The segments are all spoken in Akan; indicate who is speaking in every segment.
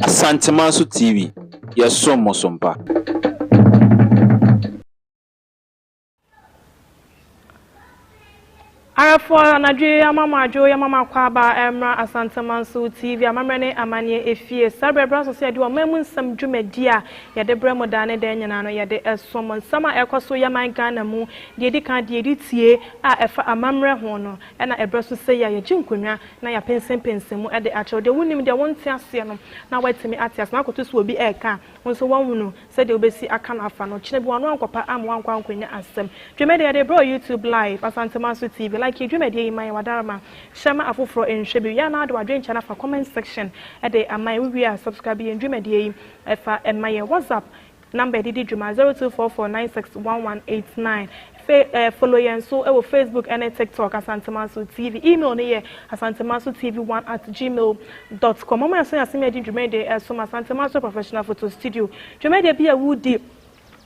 Speaker 1: Asantemanso TV, yɛsom mo so mpa.
Speaker 2: Arɛfoɔ anadwo yi ama mo adwo yɛma mo akwaaba ɛmmra Asantemanso TV amammerɛ ne amanneɛ efie. Saa berɛ berɛ aso sɛ yɛde ɔman mu nsɛm dwumadi a yɛde brɛ mo daa ne daa nyinaa no yɛde ɛsom mo. Nsɛm a ɛkɔ so yɛ man Ghana mu deɛ ɛdi kan deɛ ɛdi tie a ɛfa amammerɛ ho no ɛna ɛberɛ so sɛ yi a yɛgye nkonnwa na yɛapɛnsɛmpɛnsɛm mu de akyerɛ wo deɛ wonnim deɛ wonte aseɛ no na woatumi ate ase na akɔto so obi ɛreka a wo nso woahunu sɛdeɛ wobɛsi aka no afa no kyena bi w'ano ankɔpa amma woankɔ ankɔnya asɛm. Dwumadie yɛde brɛ wo YouTube live, Asantemanso TV. Like yɛ dwumadie yi ma yɛn wadaroma hyɛ ma afoforɔ nhwɛ bi. Wie a na wode w'adwenkyerɛ no afa comment section de ama yɛn. Wowie a subscribe yɛn dwumadie yi fa ma yɛn. WhatsApp number yɛde di dwuma 0244961189. Fe eh, follow yɛn so wɔ Facebook ne TikTok Asantemanso TV. Email no yɛ asantemanso tv1 at gmail dot com. Mama yɛso yɛasɛm yɛde dwumadie ɛsom Asantemanso Professional Photo Studio. Dwumadie bi a wodi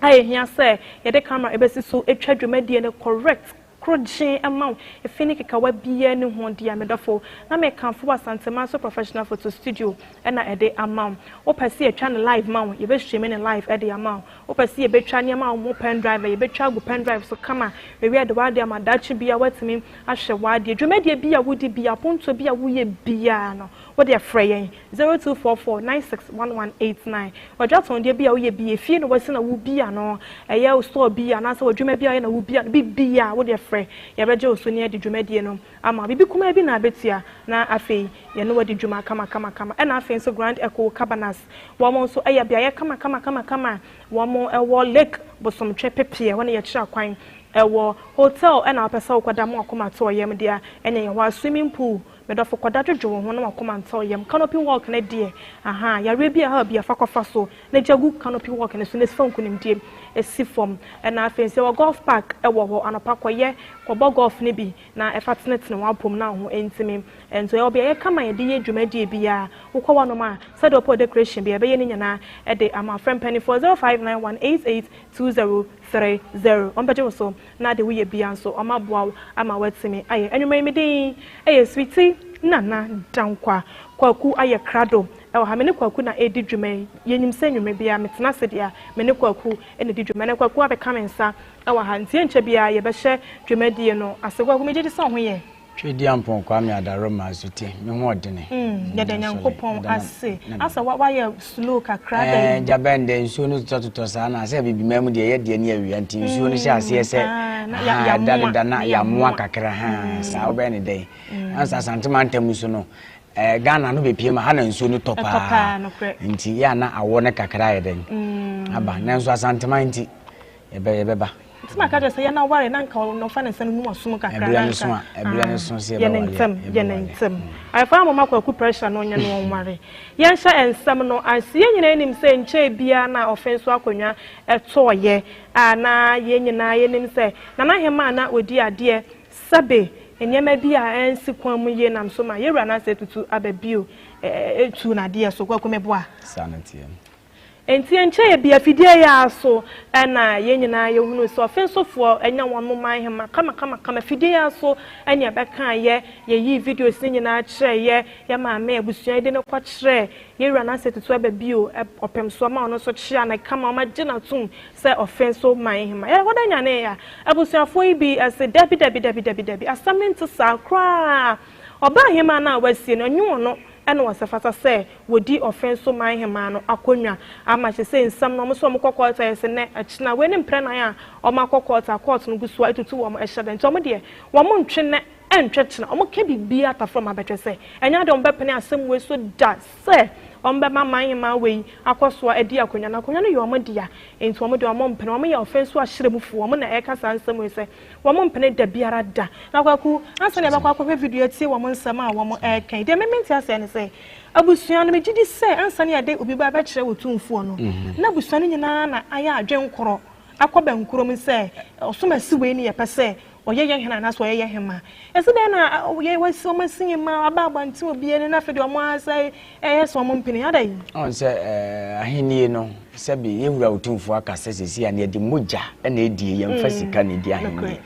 Speaker 2: a ɛhia sɛ yɛde camera ɛbɛsi so atwa dwumadie no correct korogyen ma wo efi ne kekawa biara ne ho deɛ medɔfo na mekamfo wɔ Asantemanso Professional Photo Studio ɛna ɛde ama wo. Wopɛ sɛ yɛtwa no live ma wo, yɛbɛstream ne live ɛde ama wo. Wopɛ sɛ yɛbɛtwa nneɛma a wɔn pen drive a yɛbɛtwa agu pen drive so kama ewie de w'adeɛ ama daakye bi a woatumi ahwɛ w'adeɛ. Dwumadie bi a wodi bi apontoɔ bi a woyɛ biara no wode frɛ yɛn 0244961189. Wadwa tɔndeɛ bi a woyɛ bi efie na wasi na wobi ano ɛyɛ store bi anaasɛ wadwuma bi a yɛ na wobi ano bibi a wode frɛ yɛbɛgye wo so ne adi dwumadie no ama bibi kumaa bi na abɛtua na afei yɛne wadi dwuma kama kama kama. Ɛna afei nso Grand Echo Cabanas wɔn nso ɛyɛ beaeɛ kama kama kama kama wɔn ɛwɔ Lake Bosomtwe Pepeɛ hɔ ne yɛkyerɛ akwan ɛwɔ hotel ɛna wopɛ sɛ wokɔda mo akoma to ɔyam deɛ ɛnyɛ yɛ hɔ a swimming pool medɔfo kɔda dwodwo wo ho na wakoma ntɔ yam canopy walk ne deɛ aha yareɛ bi a ha bi afa kɔfa so na gya gu canopy walk ne so na esifa nkonimdie esi fam. Ɛna afei nso ɛwɔ golf park ɛwɔ hɔ anɔpa kɔyɛ kɔbɔ golf ne bi na ɛfa tenetene wɔn apom na ho ntumi nso ɛwɔ beaeɛ kama yɛde yɛ dwumadie biara wokɔ hɔnom a sɛdeɛ ɔpɔ decoration bi ɛbɛyɛ ne nyinaa ɛde ama frɛ mpanimfoɔ 0591882030 ɔmpɛgye wo so na de woyɛ bia nso ɔma boa wo ama watumi ayɛ anwummerɛ yi medin ɛyɛ Sweetie Nana Dankwa. Kwaku ayɛ krado ɛwɔ ha me ne Kwaku na ɛdi dwuma yi yɛnim sɛ nnwuma biara metena ase deɛ a me ne Kwaku ɛna di dwuma na Kwaku abɛka me nsa ɛwɔ ha nti yɛnkyɛ biara yɛbɛhyɛ dwumadie no ase. Kwaku megye di sɛ ɔho yɛ
Speaker 3: Twediampɔn Kwame Adaroma Asuti, me ho ɔdene.
Speaker 2: Yɛda Nyankopɔn ase. Asa wayɛ slow kakra da yi.
Speaker 3: Gyabɛn dɛ nsuo no totɔtotɔ saa na sɛ bibi man mu deɛ yɛ deɛ ne awia nti nsuo no hyɛ aseɛ sɛ ɛda deda na yɛamoa kakra ha saa wobɛyɛ ne dɛn. Ansa Asante mantam so no Ghana no bɛpie ma ha na nsuo no tɔ paa nti yɛ ana awɔ no kakra yɛ dɛn aba nanso Asanteman nti yɛbɛba.
Speaker 2: Nti maka kyerɛ sɛ yɛn aware na nka ɔno fa ne nsa no num asom kakra
Speaker 3: na nka ɛberɛ no so sɛ
Speaker 2: yɛne ntɛm yɛne ntɛm ayɛfa amoma Kwaku pressure no ɔnyɛ no ɔnware. Yɛnhyɛ nsɛm no ase. Yɛn nyinaa nim sɛ nkyɛn biara na ɔfe nso akonnwa ɛtɔɔyɛ a na yɛn nyinaa yɛnim sɛ Nana Hema na ɔdi adeɛ sɛbe nneɛma bi a ɛnsi kwan mu yie nam so ma yɛwura no asɛ tutu aba bio etu n'adeɛ so. Kwaku meboa
Speaker 3: saa no teɛ.
Speaker 2: Nti nkyɛn bi afidie yɛ aso ɛna yɛn nyinaa yɛhunu sɛ ɔfe nsofoɔ ɛnya wɔn mo man hema kama kama kama afidie yɛ aso ɛne ɛbɛka yɛ yɛyi videos ne nyinaa kyerɛ yɛ yɛ maame abusua yi de ne kɔ kyerɛ yɛwura n'asɛ tutu aba bio ɔpɛm so ama ɔno nso kyea ne kama ɔma gye n'atum sɛ ɔfe nso man hema yɛ wɔda nyane ya abusuafoɔ yi bi ɛsɛ dabi dabi dabi dabi dabi asɛm ne nte saa koraa ɔbaa hema no a wasie no ɛnyɛ ɔno ɛna wɔsɛ fata sɛ wɔdi ɔfe nso man hema no akonnwa ama kyerɛ sɛ nsɛm no ɔmo nso ɔmo kɔ court ayɛ sɛ nnɛ akyina wei ne mprɛ nan a ɔmo akɔ court a court no gu so a etutu wɔn ɛhyɛ dɛ nti ɔmo deɛ wɔn ntwe nnɛ ɛntwe kyena ɔmo ka biribiara ata fam abɛtwɛ sɛ ɛnyɛ adeɛ ɔmo bɛpene asɛm wei so da sɛ ɔmo bɛma man hema wei akɔ so a adi akonnwa no akonnwa no yɛ ɔmo dea nti ɔmo deɛ ɔmo mpene ɔmo yɛ ɔfe nso ahyerɛmufoɔ ɔmo na ɛka saa nsɛm wei sɛ wɔn mpene da biara da. Na Kwaku ansa na yɛbɛkɔ akɔhwɛ video atie wɔn nsɛm a wɔn ɛreka yi deɛ mímí nti asɛ ne sɛ abusua no megye di sɛ ansa na yɛde obi ba bɛkyerɛ wɔ tumfoɔ no na abusua no nyinaa na ayɛ adwen korɔ akɔ bɛnkurom sɛ ɔsom asi wei ne yɛpɛ sɛ ɔyɛ yɛ hene anaasɛ ɔyɛ yɛ hema ɛsi dɛn na yɛ wasi wɔn asi yɛ ma aba abɔnten obi ani na afei deɛ wɔn asɛ ɛyɛ sɛ wɔn mpene ada yi.
Speaker 3: Ɔn sɛ ahennie no sɛbi yɛwura Otumfoɔ aka sɛ sɛsi a ne yɛde mogya na ɛdie yɛmfa sika na ɛdi ahennie.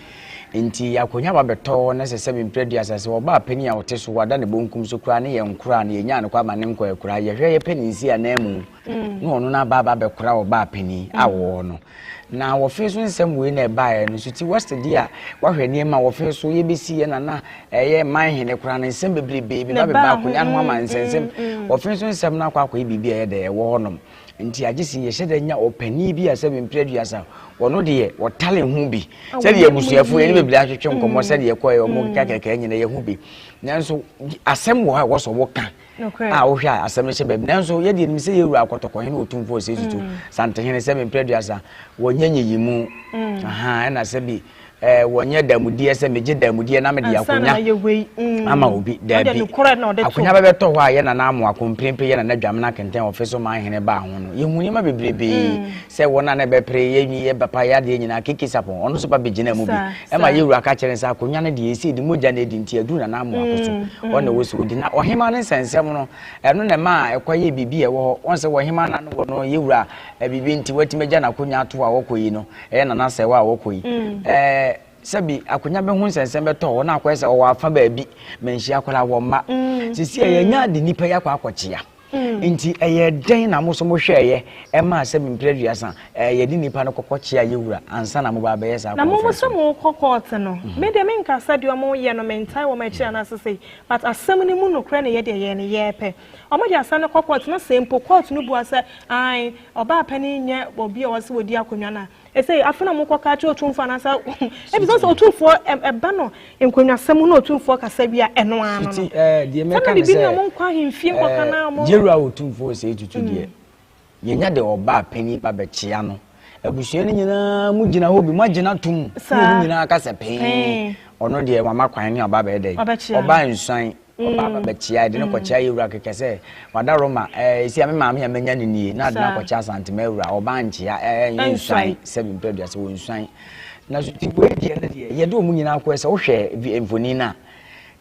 Speaker 3: Nti akonnwa ba bɛtɔ na sɛ sɛbi mprɛ aduasa sɛ ɔbaa panin a ɔte so wada ne bonkum so koraa ne yɛn koraa no yɛnyaa no kɔ ama ne nkɔɛ koraa yɛhwɛ yɛpɛ ne nsi ananmu na ɔno no aba aba bɛkora ɔbaa panin a wɔwɔ no. Na wɔfe so nsɛm wei na ɛbaeɛ no so ti West deɛ a wahwɛ nneɛma a wɔfe so yɛbɛsi yɛ nana ɛyɛ man hene koraa no nsɛm bebrebe beba beba akonnwa no ho ama nsɛnsɛm wɔfe so nsɛm no akɔ akɔyɛ biribi a ɛyɛ dɛ ɛwɔ hɔnom. Nti agye sɛ yɛhyɛ da nya ɔpanin bi a sɛbi mprɛ aduasa ɔno deɛ ɔtale ho bi sɛdeɛ abusuafoɔ yɛne bebree atwetwe nkɔmmɔ sɛdeɛ ɛkɔɛ ɔmo keka kɛkɛ nyina yɛho bi nanso asɛm wɔ hɔ a ɛwɔ sɛ wɔka a wohwɛ a asɛm no hyɛ baabi nanso yɛdeɛ nim sɛ yɛwura akɔtɔkɔhene ɔtumfoɔ sɛ tutu santehene sɛbi mprɛ aduasa wɔnyɛ nyiyimu ɛna sɛbi wɔnyɛ damudeɛ sɛ megye damudeɛ na mede akonya ama obi. Daabi, akonya bɛbɛtɔ hɔ a yɛ nana amoako mprempren yɛ nana dwamena kɛntɛn ɔfe so man hene baa ho no yɛhu nneɛma bebrebee sɛ wɔn a na ɛbɛpere yɛnwi yɛ papa yɛ adeɛ nyinaa keke sapɔn ɔno nso ba bɛgyina mu bi ɛma yɛwura ka kyerɛ sɛ akonya no deɛ ɛsɛ de mogya no adi nti aduru nana amoako so ɔna ɛwɔ sɛ ɔdi na ɔhema no nsɛnsɛm no ɛno na ɛma ɛkɔ yɛ biribi a ɛwɔ hɔ wɔn sɛ ɔhema no ano wɔ no yɛwura biribi nti watumi agya n'akonya ato a wɔkɔ yi no ɛyɛ nana sɛwa a wɔkɔ yi ɛɛ sɛbi akonnwa bɛ ho nsɛnsɛm bɛtɔ hɔ na akɔyɛ sɛ ɔwɔ afa baabi manhyia koraa wɔ mma sisi a yɛnya de nipa yi akɔ akɔkyea nti ɛyɛ dɛn na mo so mo hwɛɛyɛ ɛmaa sɛbi mpere aduasa ɛɛ yɛde nipa no kɔkɔ kyea yɛwura ansa na mo ba abɛyɛ saa
Speaker 2: na mo mo sɛ mo kɔ kɔɔte no me deɛ menka sɛ deɛ ɔmo yɛ no mentae wɔn akyi anaasɛ sei, but asɛm no mu nokorɛ na yɛ deɛ yɛn no yɛɛpɛ. Ɔmo de asɛm no kɔ kɔɔte na sɛ mpo kɔɔte no bua sɛ ae ɔbaa panin nyɛ obi a ɔsɛ wɔdi akonnwa no a, ɛsɛ afei na ɔmo kɔ ka kyerɛ otumfoɔ anaasɛ ebi sɛ otumfoɔ ɛba no nkonnwasɛm mu na otumfoɔ kasa wie a ɛno ara no no.
Speaker 3: Siti ɛɛ deɛ mɛka
Speaker 2: ne
Speaker 3: sɛ
Speaker 2: bibi ni ɔmo nkɔ ahemfie nkɔka na ɔmo.
Speaker 3: Yɛwura otumfoɔ sɛ tutu deɛ yɛnya de ɔbaa panin ba bɛkyea no abusua no nyinaa mu gyina hɔ bi mo agyina tom na ɔmo nyinaa kasa pɛn ɔno deɛ wama kwan ne ɔba bɛyɛ dɛ ɔbaa nsuan ɔbaa ba bɛkyea yɛde no kɔkyea yɛwura kɛkɛ sɛ wada Roma ɛɛ esi a me maame a manya no nie na ade no akɔkyea Asantema awura ɔbaa nkyea ɛɛ nsuan sɛbi mpɛ aduasa wɔ nsuan na so ti wei deɛ no deɛ yɛde wɔn nyinaa kɔɛ sɛ wohwɛ mfonin no a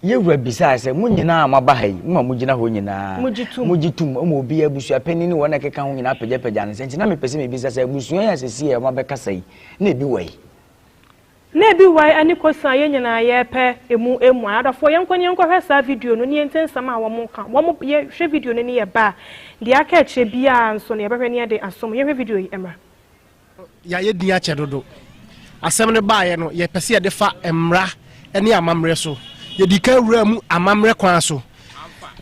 Speaker 3: yɛwura bisaa sɛ mo nyinaa a moaba ha yi mo a mogyina hɔ nyinaa mogye tom ma obi abusua panin ne wɔn a ɛkeka ho nyinaa pagyapagya ne nsa nti na mepɛ sɛ mebisa sɛ abusua yi a sɛsi a wɔabɛkasa yi na ebi wɔ yi.
Speaker 2: Na ebi wae ne kosa a yɛn nyinaa yɛrepɛ emu mmuae. Adɔfoɔ, yɛnkɔ na yɛnkɔhwɛ saa video no na yɛntie nsɛm a wɔka. Wɔn, yɛhwɛ video no ne yɛba a, deɛ aka akyire biara nso no, yɛbɛhwɛ na yɛde asom. Yɛnhwɛ video yi mmra.
Speaker 4: Yɛayɛ din akyɛ dodo. Asɛm no baeɛ no, yɛpɛ sɛ yɛde fa mmara ne amammerɛ so. Yɛdii kan wuraa mu amammerɛ kwan so.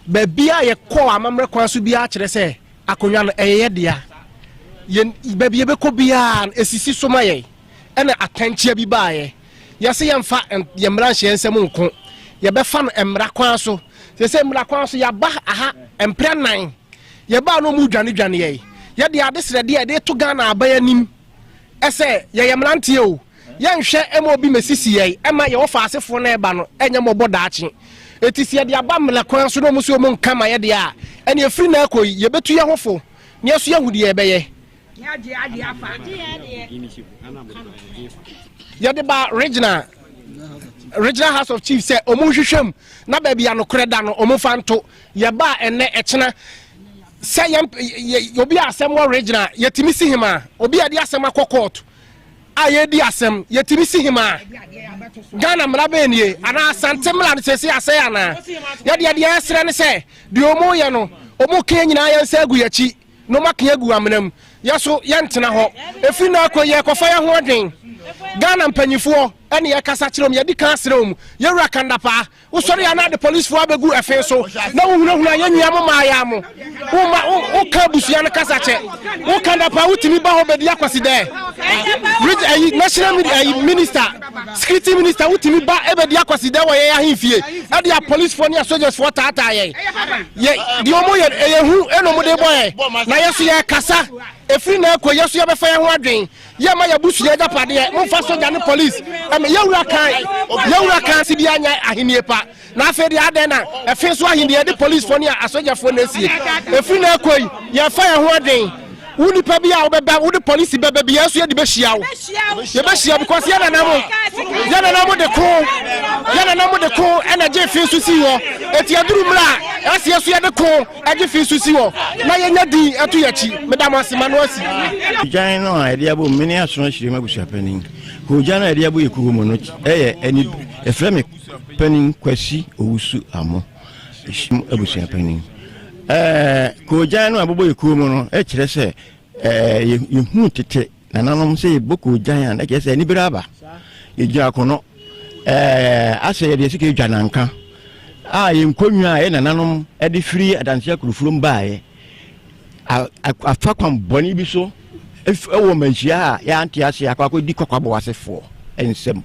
Speaker 4: Baabi a yɛkɔɔ amammerɛ kwan so biara kyerɛ sɛ akonnwa no, ɛyɛ yɛ dea. Yɛn, baabi yɛbɛkɔ biara no, ɛsisi so ma yɛn. Ɛna atɛnkyea bi baeɛ. Yɛse yɛmfa yɛn mmara nhyɛ yɛn nsam nko. Yɛbɛfa no mmara kwan so. Seesei mmara kwan so, yɛaba ha mprɛ nan. Yɛbaa no ɔmo dwane dwane yɛn. Yɛde adesrɛdeɛ a yɛde to Ghana aban anim sɛ yɛyɛ mmeranteɛ o, yɛnhwɛ ma obi mmɛsisi yɛn ɛma yɛwɔ faasefoɔ no ɛreba no ɛnyɛ mmɔbɔ daakye. Eti sɛ yɛde aba mmara kwan so na ɔmo se ɔmo nka ma yɛdeɛ a, ɛneɛ firi nnɛ rekɔ yi yɛbɛtu yɛn ho fo na yɛn nso yɛahu deɛ yɛbɛyɛ. Yɛde ba regional regional house of chiefs sɛ ɔmo nhwehwɛ mu na baabi a nokorɛ da no ɔmo fa nto. Yɛba a ɛnɛ ɛkyena sɛ yɛn obi a asɛm wɔ regional yɛtumi si hema obi a yɛde asɛm akɔ court a yɛdi asɛm yɛtumi si hema. Ghana mmara bɛn nie anaa Asante mmara no sɛsɛ asɛe anaa? Yɛde yɛde yɛsrɛ ne sɛ deɛ ɔmo yɛ no ɔmo ka yɛn nyinaa yɛn nsa agu yɛakyi na ɔmo aka agu amena mu. Yɛ so yɛntena hɔ ɛfiri no akɔ yɛkɔfa yɛn ho adwen. Ghana mpanyifoɔ ɛne yɛkasa kyerɛ ɔmo, yɛdi kan asrɛ ɔmo. Yɛwura Kandapaa, wosɔre a na ade policefoɔ abɛgu ɛfe so na wohunahuna yɛn nua mo maayaa mo. Woma woka abusua no kasa kyɛ. Wo Kandapaa wotumi ba hɔ bɛdi akwasi dɛ. Ayi national ayi minister, security minister wotumi ba ɛbɛdi akwasi dɛ wɔ yɛn ahemfie. Ɛde apolicefoɔ ne asogyafoɔ taataa yɛn. Yɛ deɛ ɔmo yɛ ɛyɛ hu ɛna ɔmo de bɔ yɛn. Na yɛ so yɛkasa ɛfiri na ɛkɔ yɛ so yɛbɛfa yɛn ho adwen. Yɛ ma yɛabusua agyapadeɛ. Momfa sogya ne police ɛmɛ yɛwura kan yɛwura kan si bi anya ahennie pa. Na afei deɛ adɛn na ɛfe so ahennie yɛde policefoɔ ne asogyafoɔ na esie. Ɛfiri na ɛkɔ yi yɛfa yɛn ho adwen. Wo nipa bi a wobɛba wode polisi bɛba bi yɛn nso yɛde bɛhyia wo. Yɛbɛhyia because yɛn nana mo yɛn nana mo de ko yɛn nana mo de ko ɛna gye fi nso si hɔ. Eti aduru mmerɛ a ɛsɛ yɛn nso yɛde ko ɛgye fi nso si hɔ na yɛnya din ɛto yɛn akyi. Meda mo ase ma no asi.
Speaker 5: Ogyan no a yɛde abɔ mu, me ne Asono Ahyirem abusuapanin. Koogyan no a yɛde abɔ yɛ kuo mu no yɛ ɛne yɛfrɛ me panin Kwasi Owusu Amo Hyem abusuapanin. Ɛɛ koogyan no a bobɔ yɛ kuo mu no kyerɛ sɛ ɛɛ yɛhunu tete nananom sɛ yɛbɔ koogyan a na kyerɛ sɛ anibere aba. Yɛgyina akono ɛɛ asɛ yɛde sika adwa nanka a yɛn nkonnwa a yɛ nananom de firi adanse akurufurom baeɛ afa kwan bɔne bi so wɔ mmanhyia a yɛante ase akɔ akɔdi kwakwabɔ asefoɔ nsam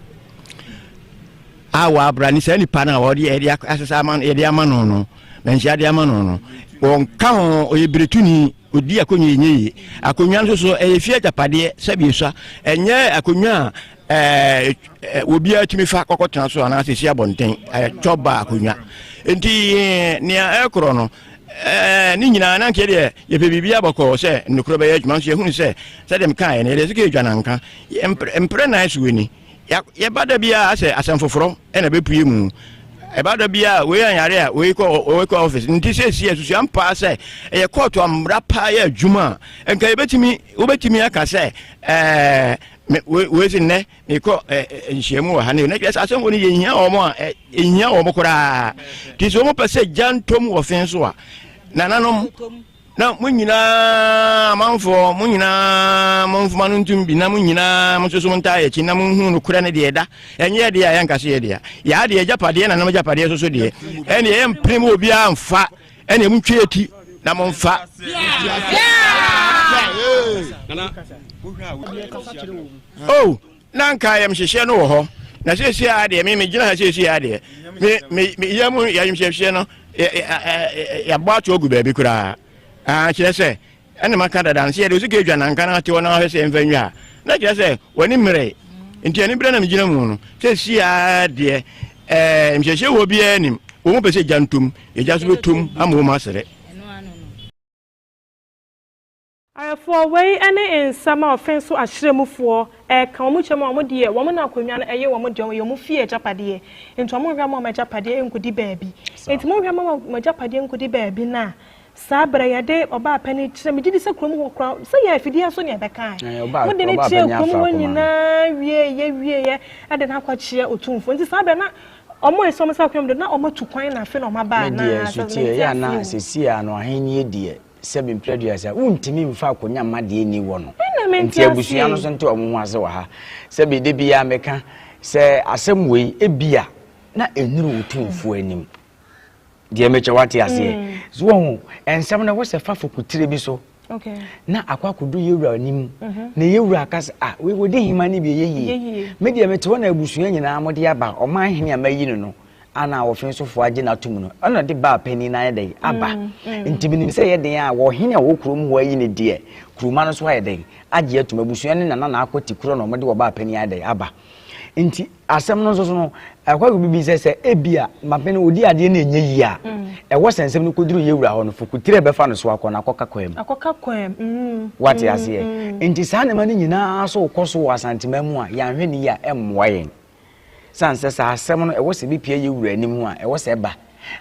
Speaker 5: a wɔabra ne saa nipa no a wɔde yɛde asesa ama yɛde ama no no manhyia de ama no no wɔnka ho ɔyɛ beretuni ɔdi akonnwa ɛnyɛ yie akonnwa nso so ɛyɛ fie agyapadeɛ sɛbi esua ɛnyɛ akonnwa a ɛɛ obiara tumi fa kɔkɔtena so anaasɛ si abɔnten ɛyɛ twɔba akonnwa nti nea ɛkorɔ no Ɛɛ, ne nyinaa na anka deɛ yɛpɛ biribi abɔkɔɔ sɛ nokorɛ bɛyɛ adwuma nso yɛhunu sɛ sɛdeɛ mekaeɛ no yɛde sika adwa nanka mprɛ nan so ni yɛba da biara sɛ asɛm foforɔ ɛna bɛpue mu ɛba da biara wei anyare a wei kɔ wei kɔ office nti sɛsi asusua mpaa sɛ ɛyɛ kɔɔto amra paa yɛ adwuma a nka yɛbɛtumi wobɛtumi aka sɛ ɛɛ wei si nnɛ Mekɔ nhyiamu wɔ ha ne na kyerɛ sɛ asɛm wɔ no yɛhia wɔn a ɛhia wɔn koraa nti sɛ wɔn pɛ sɛ gya ntom wɔ fe so a nananom na mo nyinaa amanfoɔ mo nyinaa mo mfoma no ntom bi na mo nyinaa mo nso so mo ntaa akyi na mo nhu no korɛ no deɛ ɛda ɛnyɛ deɛ a yɛnka so yɛ deɛ yɛa deɛ agyapadeɛ nananom agyapadeɛ so so deɛ ɛne ɛyɛ mpene mu obiara mfa ɛne mo ntwe ati na mo mfa Oh, na anka ayamhyehyeɛ no wɔ hɔ, na seesei ara deɛ, me megyina ha seesei ara deɛ, me me me yam ayamhyehyeɛ no yɛabɔ ato agu baabi koraa. Ah, kyerɛ sɛ, ɛna maka dada no sɛ yɛde osika adwa nanka no ate hɔ na wahwɛ sɛ ɛmfa nwa a, na kyerɛ sɛ w'ani mmerɛ. Nti ani berɛ na megyina mu no, seesei ara deɛ, ɛɛ, nhyehyɛ wɔ biara nim. Wɔn pɛ sɛ gya ntom, egya nso bɛtom ama wɔn asere.
Speaker 2: Ayɛfoɔ, wei ne nsɛm a ɔfe nso ahyerɛmufoɔ reka. Wɔn kyerɛ mu a, wɔn deɛ, wɔn na akonnwa no ɛyɛ wɔn deɛ, ɛyɛ wɔn fie agyapadeɛ. Nti wɔn nhwɛ mma wɔn agyapadeɛ nkɔdi baabi. Nti monhwɛ mma mo agyapadeɛ nkɔdi baabi no a, saa berɛ yɛde ɔbaa panin kyerɛ, megye di sɛ kurom hɔ koraa, sɛ yɛ afidie so ne ɛbɛkae. Mode no kyerɛɛ kurom hɔ nyinaa wieeɛ wieeɛ de no akɔkyerɛ Otumfoɔ. Nti saa berɛ na wɔn a ɛsɛ wɔn sɛ akonnwa mu de, na wɔatu kwan na afe na wɔaba
Speaker 3: Me deɛ,
Speaker 2: anaa? Sɛ
Speaker 3: Sutie,
Speaker 2: mente
Speaker 3: ɛyɛ a na
Speaker 2: aseɛ o.
Speaker 3: seesei a no ahennie deɛ, Sɛbi mprɛ aduasa, wontumi mfa akonya mma deɛ nni wɔ no.
Speaker 2: Ɛna mente
Speaker 3: Nti abusua no
Speaker 2: aseɛ.
Speaker 3: nso nte wɔn ho ase wɔ ha. Sɛbi da biara meka sɛ asɛm wei ebia na ɛnnuru Otumfoɔ anim. Deɛ mekyɛ wate aseɛ. So wahu, nsɛm no ɛwɔ sɛ fa fokotire bi so na akɔ akɔdu yɛwura anim na yɛwura aka sɛ ah wei wɔdi hema no bi ɛyɛ yie. Me deɛ mete hɔ na abusua nyinaa mode aba ɔman hene a mayi no no a na ɔfe sofoɔ agye no atom no, ɛna ɔde baa panin no ayɛ dɛn aba. Mm, mm. Nti menim sɛ ɛyɛ den a wɔhene a wɔwɔ kurom hɔ ayi no deɛ, kuroma no nso ayɛ dɛn agye atom. Abusua ne nana na akɔ ti korɔ na wɔde wɔbaa panin ayɛ dɛn aba. Nti asɛm no nso so no, ɛkɔ akɔ bibi sɛ sɛ ebi a maame no ɔdi adeɛ na ɛnyɛ yie a, mm. ɛwɔ sɛ nsɛm no kɔduru yɛ wura hɔ no, fokutire bɛfa no so akɔ no akɔka kwan mu.
Speaker 2: Akɔka kwan mu.
Speaker 3: Wate aseɛ. Nti saa nneɛma no nyinaa so kɔ so wɔ Asantema mu a yɛanhwɛ ne yie a ɛmmoa yɛn. Esiane sɛ saa asɛm no ɛwɔ sɛ ebepue yɛn wura anim a, ɛwɔ sɛ ɛba.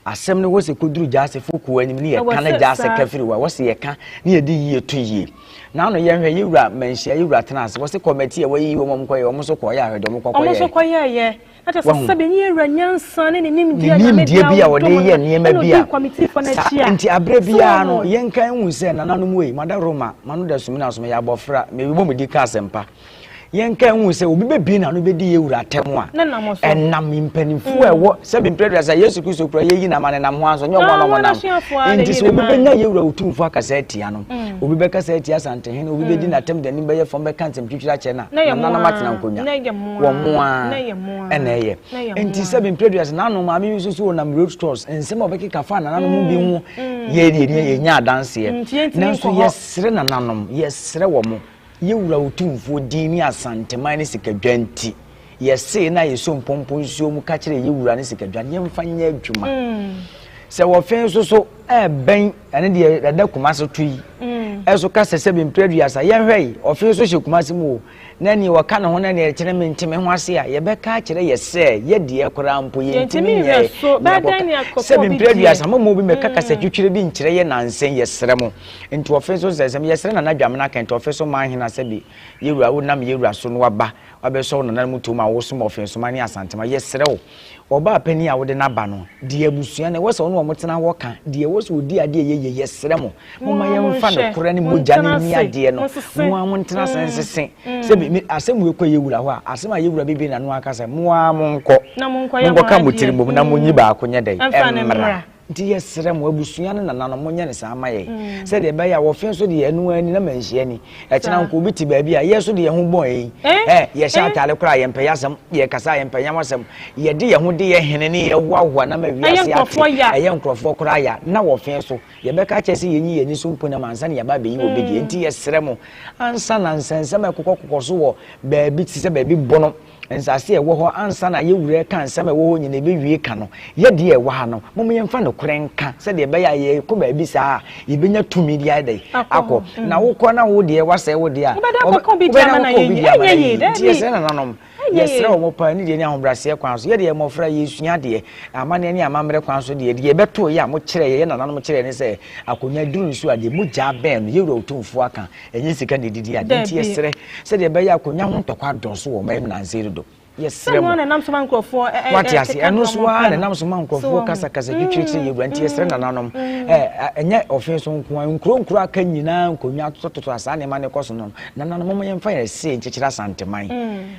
Speaker 3: Asɛm no ɛwɔ sɛ ɛkɔduru gyaasefo kuo anim ne yɛka na gyaase ka firi hɔ a, ɛwɔ sɛ yɛka ne yɛde yie to yie. Na ano yɛnhwɛ yɛn wura manhyia, yɛn wura tena ase, wɔse kɔmɛti a wɔayiyi wɔn a wɔkɔyɛ, wɔn nso kɔyɛ ahwɛ deɛ wɔkɔ
Speaker 2: Wɔn nso
Speaker 3: kɔyɛɛ.
Speaker 2: kɔyɛɛyɛ. Na kyerɛ sɛ
Speaker 3: Wahu?
Speaker 2: sɛbe ne yɛn wura nyansa ne ne
Speaker 3: Ne
Speaker 2: nimdeɛ a Nyame de
Speaker 3: nimdeɛ bi a ɔde
Speaker 2: adom no
Speaker 3: yɛ nneɛma
Speaker 2: ɛna
Speaker 3: bi a
Speaker 2: ɔdii kɔmitifoɔ no
Speaker 3: saa
Speaker 2: akyi a,
Speaker 3: nti aberɛ
Speaker 2: so
Speaker 3: biara no
Speaker 2: wahu?
Speaker 3: yɛnka nhu sɛ nananom ei, madaworoma, m'ano da sumina so, meyɛ abɔfra, mebɔ me di ka asɛmpa. Yɛnka nhu sɛ obi bɛbie n'ano bɛdi yɛ wura atɛm a, ɛnam mpanimfoɔ a ɛwɔ sɛbi mprɛ aduasa Yesu Kristo kura yɛyi n'ama ne nam ho anso nyɛ ɔmo a na ɔmo nam. Nti sɛ obi bɛnya yɛ wura otumfoɔ akasa atia no, mm. obi bɛkasa atia Asantehene, obi bɛdi mm. n'atɛm de anim bɛyɛ fam bɛka nsɛm twitwiri akyerɛ no a, nananom atena nkonnwa. Wɔn mo a ɛna ɛyɛ. Nti sɛbi mprɛ aduasa n'ano maame yi nso so ɔnam road stores nsɛm a ɔbɛkeka fa nananom bi ho mm. yɛ yɛ yɛnya adanseɛ. Nanso yɛsrɛ nananom, yɛsrɛ wɔn. Yɛ Wura Otumfoɔ din ne Asanteman ne Sikadwa nti, yɛsee na yɛsɔ mpɔmpɔ nsuo mu ka kyerɛ yɛ Wura ne Sikadwa no yɛmfa nyɛ adwuma. Sɛ wɔfe nso so ɛɛbɛn, ɛne deɛ ɛda Kumase to yi, mm. Ɛso ka sɛ sɛbi mpere aduasa yɛnhwɛ yi ɔfe nso hyɛ Kumasi mu o na neɛ ɔka ne ho na neɛ ɛkyerɛ me nte me ho ase a yɛbɛka akyerɛ yɛ sɛ yɛ deɛ koraa mpo yɛntumi nyɛɛ sɛbi mpere aduasa mo ma obi mɛka kasa twitwire bi nkyerɛ yɛ nansa yi yɛsrɛ mo nti ɔfe nso nsɛnsɛm yɛsrɛ Nana Dwamena Kɛntɛ ɔfe so man hena sɛbi yɛwura wonam yɛwura so no waba wabɛsɔ wo nananom tom a wosom ɔfensoma ne Asantema yɛsrɛ wo Ɔbaa panin a wode no aba no, deɛ abusua no, ɛwɔ sɛ ɔne wɔn tena hɔ ka, deɛ ɛwɔ sɛ ɔdi adeɛ yɛ yie, yɛsrɛ mo, momma yɛmfa nokorɛ ne mogya no nni adeɛ no, mo ara montena ase nsese. Sɛ me, me, asɛm wei kɔ yɛwura hɔ a, asɛm a yɛwura bɛbie n'ano aka sɛ, mo ara monkɔ, monkɔka mo tiri mmom na monyi baako nyɛ dɛn, ɛmmra. Nti yɛsrɛ mo, abusua ne nananom, monyɛ no saa mma yɛn, sɛdeɛ ɛbɛyɛ a wɔfe nso deɛ ɛno ara ni na manhyia ni. Ɛkyena nko obi te baabi a, yɛn nso de yɛn ho bɔ yɛn. Ɛ, yɛhyɛ ataade koraa a, yɛmpɛ yɛn asɛm, yɛkasa a, yɛmpɛ yɛn asɛm. Yɛde yɛn ho de yɛn hene ne yɛn hoahoa na ma wiase ate. Ɛyɛ nkurɔfoɔ koraa ya na wɔfe nso. Yɛbɛka akyerɛ sɛ yɛnyi yɛn ani so mpo nam ansa na yɛaba abɛyi obi deɛ. Nti yɛsrɛ mo, ansa na nsɛnsɛm a ɛkokɔkokɔ so wɔ baabi te sɛ baabi bono, Nsase a ɛwɔ hɔ ansa na yɛn wura reka nsɛm a ɛwɔ hɔ nyinaa ɛbɛwie ka no, yɛ deɛ ɛwɔ ha no, momma yɛmfa nokorɛ nka sɛdeɛ ɛbɛyɛ a yɛkɔ baabi saa a, yɛbɛnya tumi de ayɛ dɛn? Akɔ. Na wokɔ na wo deɛ woasɛe wo deɛ a,
Speaker 2: Wobɛda akɔka obi deɛ ama no ayɛ yie. Ɛnyɛ yie,
Speaker 3: Nti yɛsrɛ nananom, yɛsrɛ wɔn paa, anidie ne ahobrɛaseɛ kwan so. Yɛ deɛ mmɔfra yɛresua adeɛ, amanneɛ ne amammerɛ kwan so deɛ, deɛ yɛbɛtoo yɛ a mokyerɛɛ yɛ, yɛn nananom kyerɛɛ ne sɛ, akonnwa duru nso a, deɛ mogya bɛn no, yɛn wura Otumfoɔ aka, Ɛnyɛ sika na ɛdidi ade. Nti yɛsrɛ sɛdeɛ ɛbɛyɛ a akonnwa ho ntɔkwa adɔɔso wɔ ɔman mu nnansa yi dodo. Yɛsrɛ mo. Wate ase? Ɛno so ara na ɛnam so ma nkurɔfoɔ kasakasa twitwirikyiri yɛ wura. Nti yɛsrɛ nananom, ɛnyɛ ɔfe so nko ara, nkuro nkuro aka nyinaa nkonnwa atotɔtotɔ a saa nneɛma no kɔ so no, nananom momma yɛmfa yɛn se nkyekyere Asanteman.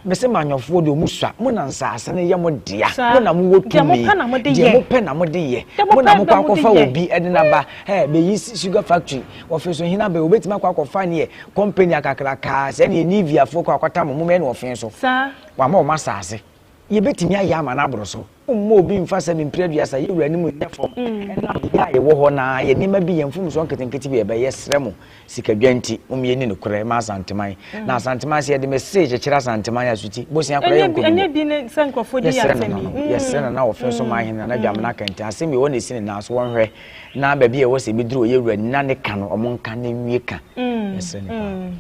Speaker 3: Mese manyɔfoɔ deɛ ɔmu sua, mo na nsaase no yɛ mo dea, mo na mowɔ tumi, deɛ mopɛ na mode yɛ, mo na mokɔ akɔfa obi de no aba, bɛyi sugar factory, Wɔfe so hena bɛ obetumi akɔ akɔfa neɛ company akakrakaa sɛ neɛ Nivea foɔ kɔ akɔta mo moma ɛne ɔfe so wama wɔn asaase yɛbɛtumi ayɛ ama no aboro so mma obi mfa sɛ mempere aduasa yɛ wura no mu nyɛ fam ɛnam yɛ a yɛwɔ hɔ na yɛ nneɛma bi yɛn mfomsoɔ nketenkete bi ɛbɛyɛ srɛ mo sikadwa nti mom yɛni nokorɛ ma Asanteman na Asanteman sɛ yɛde message kyekyere Asanteman asuti bosea koraa yɛnkɔ bi bɔ yɛsrɛ nananom yɛsrɛ nana ɔfe so ma ahene nana dwamena kɛntɛn asɛm yi wɔ na ɛsi ne nan so wɔnhwɛ Na baabi a ɛwɔ sɛ ɛbɛduru ɔyɛ wura na ne ka no ɔmo nka na nwie ka. Yɛsrɛ ne paa.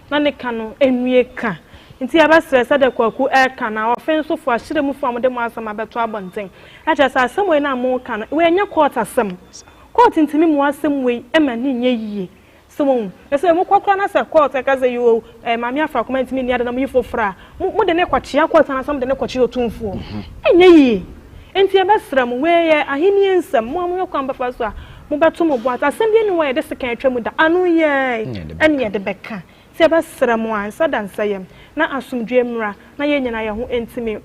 Speaker 2: Na ne ka no nwie ka. Nti yɛbɛsrɛ sɛdeɛ Kwaku ɛreka no a ɔfe nso fo ahyerɛ mu fo a mode mo asɛm abɛto abɔnten. Ɛkyerɛ sɛ asɛm wei no a moreka no wei ɛnyɛ court asɛm. Court ntumi mua asɛm wei ma no nyɛ yie. So wohu? Na sɛ mokɔ koraa na sɛ court ka sɛ yoo eh, Maame Afrakoma ntumi nni ade na moyi foforɔ a, mo, mode no kɔkyea court anaasɛ mode no kɔkyea otumfoɔ? Ɛnyɛ yie. Enti yɛbɛsrɛ mo, wei yɛ ahennie nsɛm, mo ara monhwɛ kwan bɛfa so a mobɛto mo bo ase. Asɛm biara nni hɔ a yɛde sekan atwa mu da, ano yɛɛ ɛne yɛde bɛka. Nti yɛbɛsrɛ mo a, nsa da nsa yam, na asomdwoeɛ mmra, na yɛn nyinaa yɛn ho ntumi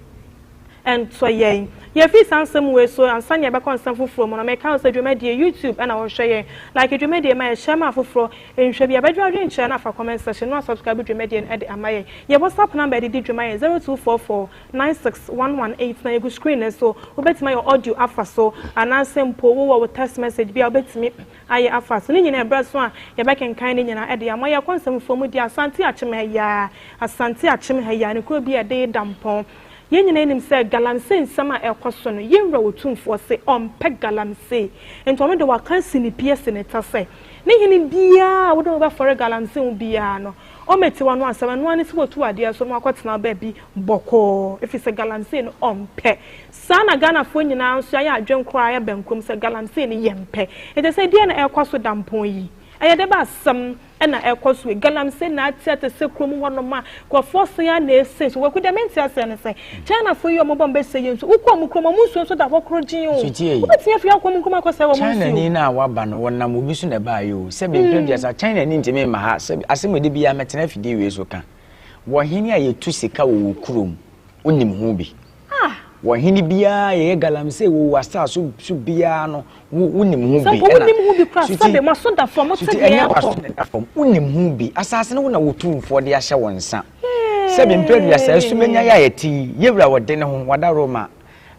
Speaker 2: ntɔ yɛn. Yɛfiri saa nsɛm wei so ansa na yɛbɛkɔ nsɛm foforɔ mu no, meka wo sɛ dwumadie YouTube na wohwɛ yɛn. Like dwumadie ma yɛn, share ma afoforɔ nhwɛ bi. Abɛdwo adwenkyerɛ no afa comment section na wasubscribe dwumadie no de ama yɛn. Yɛn WhatsApp number a yɛde di dwuma yɛ 0244 961189 ɛgu screen no so. Wobɛtumi ayɛ audio afa so anaasɛ mpo wowɔ wo text message bi a wobɛtumi ayɛ afa so. Ne nyinaa ɛberɛ so a yɛbɛkenkan ne nyinaa de ama. Yɛkɔ nsɛm foforɔ mu deɛ Asante Akyem ha yi ara, Asante Akyem ha yi ara, ne kuro bi a ɛde Dampɔn. Yɛn nyinaa nim sɛ galamsey nsɛm a ɛrekɔ so no, yɛn wura Otumfoɔ se ɔmpɛ galamsey. Nti ɔno deɛ waka asi ne pi asi ne ta sɛ, ne hene biara a wode no bɛfɔre galamsey ho biara no, ɔmmɛti w'ano asɛm. Ɛno ara ne sɛ watu adeɛ so na wakɔtena baabi bɔkɔɔ, ɛfiri sɛ galamsey no ɔmpɛ. Saa na Ghanafoɔ nyinaa nso yɛayɛ adwene korɔ ara yɛba nkurom sɛ galamsey no yɛmpɛ. Nti sɛ deɛn na ɛrekɔ so Dampɔn yi? Ɛyɛ dɛ bɛ asɛm na ɛrekɔ so yi? Galamsey na ate ate sɛ kurom hɔnom a nkurɔfoɔ sen ara na ɛsen so. Kwaku deɛ mente aseɛ ne sɛ Chinafoɔ yi a wɔba wɔbɛsɛe yɛn nsuo, wokɔ wɔn kurom a wɔn nsuo nso da hɔ korɔgyenn o.
Speaker 3: Sutie yi.
Speaker 2: Wobɛtumi afiri akɔ wɔn kurom akɔsɛe wɔn nsuo.
Speaker 3: Chinani no a waba no, wɔnam obi so na ɛbaeɛ o. Sɛbe mprɛ aduasa, Chinani ntumi mma ha. Sɛbe, asɛm a ɛda biara mɛtena afidie wei so ka. Wɔ hene a yɛtu sika wɔ wo kurom, wonim ho bi? Wɔ hene biara yɛyɛ galamsey wɔ w'asase so biara no, wo wonim ho bi.
Speaker 2: Sɛ mpo wonim ho bi koraa, sɛbe mo aso da fam, mote deɛ
Speaker 3: ɛnyɛ w'aso na ɛda fam, wonim ho bi. Asase no wo na wo tumfoɔ de ahyɛ wo nsa. Sɛbe mprɛ aduasa, asumenya yi a yɛte yi, yɛwura wɔde ne ho, wada Roma.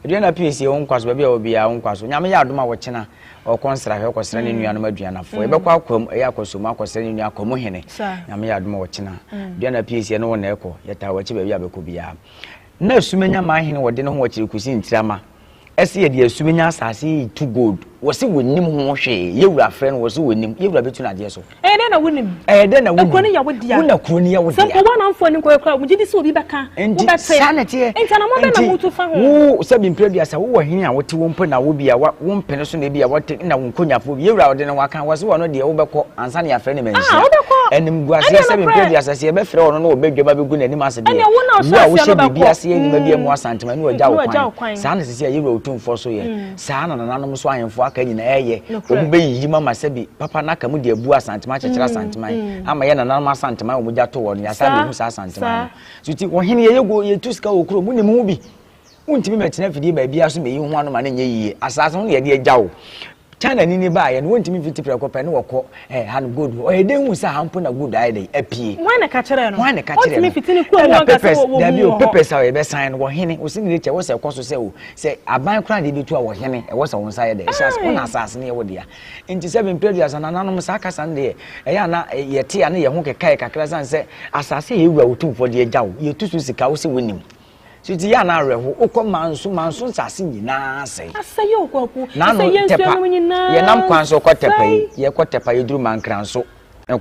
Speaker 3: Aduana pii sie wo nkwa so, baabi a wɔ biara wo nkwa so. Nyame yɛ adom a wɔkyena ɔkɔ nsrahwɛ ɔkɔsra ne nuanom aduanafoɔ. Yɛbɛkɔ akwam, ɛyɛ akɔsomu akɔsra ne nua akwamu hene. Nyame yɛ adom a wɔkyena. Aduana pii sie ne wo na ɛkɔ, yɛtaa w'akyi baabi a bɛkɔ biara. Na Asumanya man hene wɔde ne ho wɔ Kyerekusi Ntirama. Ɛse yɛde asu bɛnya asase yi tu gold. Wɔse wɔnnim ho hwee. Yɛwura frɛ no wɔse wɔnnim. Yɛwura bɛtu no adeɛ so.
Speaker 2: Ɛyɛ dɛn na wonim?
Speaker 3: Ɛyɛ dɛn na wonim?
Speaker 2: Kuro no yɛ wo dea.
Speaker 3: Wo na kuro no yɛ wo dea.
Speaker 2: Sɛ mpo w'anamfoɔ anim kɔyɛ koraa, wogye di sɛ obi bɛka.
Speaker 3: Nti
Speaker 2: Wobɛte.
Speaker 3: saa na ɛteɛ.
Speaker 2: Nti anammɔn bɛn na motu fa ho?
Speaker 3: Wo sɛbi mprɛ aduasa wowɔ hene a wote wo mpo na wo bi a wo mpene so na ebi a wɔte na wo nkonyafoɔ bi. Yɛwura ɔde ne ho aka wɔse wɔno deɛ wobɛkɔ ansa na yɛafrɛ no manhyia.
Speaker 2: Ah, wobɛkɔ.
Speaker 3: Animguaseɛ
Speaker 2: Ɛnneɛ
Speaker 3: sɛbi
Speaker 2: nokorɛ.
Speaker 3: mprɛ aduasa sɛ yɛbɛfrɛ ɔno na ɔbɛdwam abɛgu n'anim ase deɛ.
Speaker 2: Ɛnneɛ wo na
Speaker 3: Wo
Speaker 2: ɔhyɛ
Speaker 3: a
Speaker 2: aseɛ
Speaker 3: wohyɛ
Speaker 2: no
Speaker 3: biribi
Speaker 2: bɛkɔ.
Speaker 3: ase nnwuma bi amu Asantema ne wagya
Speaker 2: Ne
Speaker 3: wo
Speaker 2: wagya wo
Speaker 3: kwan.
Speaker 2: kwan.
Speaker 3: Saa na sisi a yɛwura Otumfoɔ so yɛ. Saa na nananom nso ahemfo aka nyinaa ɛyɛ.
Speaker 2: Nokorɛ.
Speaker 3: Wɔn bɛyiyi mu ama sɛbi papa no aka mu de abu Asanteman akyekyere Asanteman ama yɛ nananom Asanteman a wɔn gya to hɔ no yɛasan
Speaker 2: Saa,
Speaker 3: abɛhu saa Asanteman
Speaker 2: saa.
Speaker 3: no. So ti ɔhene yɛyɛ go yɛtu sika wɔ kurom wonim ho bi. Wontumi mɛtena afidie baabiara so mɛyi ho ano ma no nyɛ yie. Asaase ho na yɛde agya wo. China ni ni baayɛ no wɔntumi mfiti prɛko pɛ ne wɔkɔ eh, ha no gold hɔ. Ɔyɛ dɛn hu sɛ ha mpo na gold ayɛ dɛn apue.
Speaker 2: Hwan na ɛka kyerɛɛ no?
Speaker 3: Hwan na ɛka kyerɛɛ
Speaker 2: Ɔntumi
Speaker 3: no?
Speaker 2: mfiti ne kurom
Speaker 3: Ɛna
Speaker 2: hɔ nka sɛ
Speaker 3: papers
Speaker 2: wɔ- wɔhu
Speaker 3: dabi o
Speaker 2: wɔ hɔ.
Speaker 3: papers a yɛbɛsan no wɔhene wo signature wɔ sɛ ɛkɔ so sɛ o sɛ aban koraa de bɛtu a wɔhene ɛwɔ sɛ wo nsa yɛ dɛ ɛhyɛ ase wo na asase no yɛ wo dea. Nti sɛ mprɛ aduasa nananom saa kasa no deɛ ɛyɛ a na yɛte a na yɛn ho kekae kakra sane sɛ asase a yɛwura Otumfoɔ de agya wo yɛtu so sika wo sɛ wonim. So ti yɛ a na awerɛho wokɔ manso manso nsase nyinaa asɛe.
Speaker 2: Asɛe o Kwaku.
Speaker 3: N'ano
Speaker 2: Ɛsɛ yɛn
Speaker 3: Tɛpa
Speaker 2: nsuo nom nyinaa
Speaker 3: yɛnam kwan so kɔ Tɛpa yi
Speaker 2: sɛe.
Speaker 3: yɛkɔ Tɛpa yɛduru Mankranso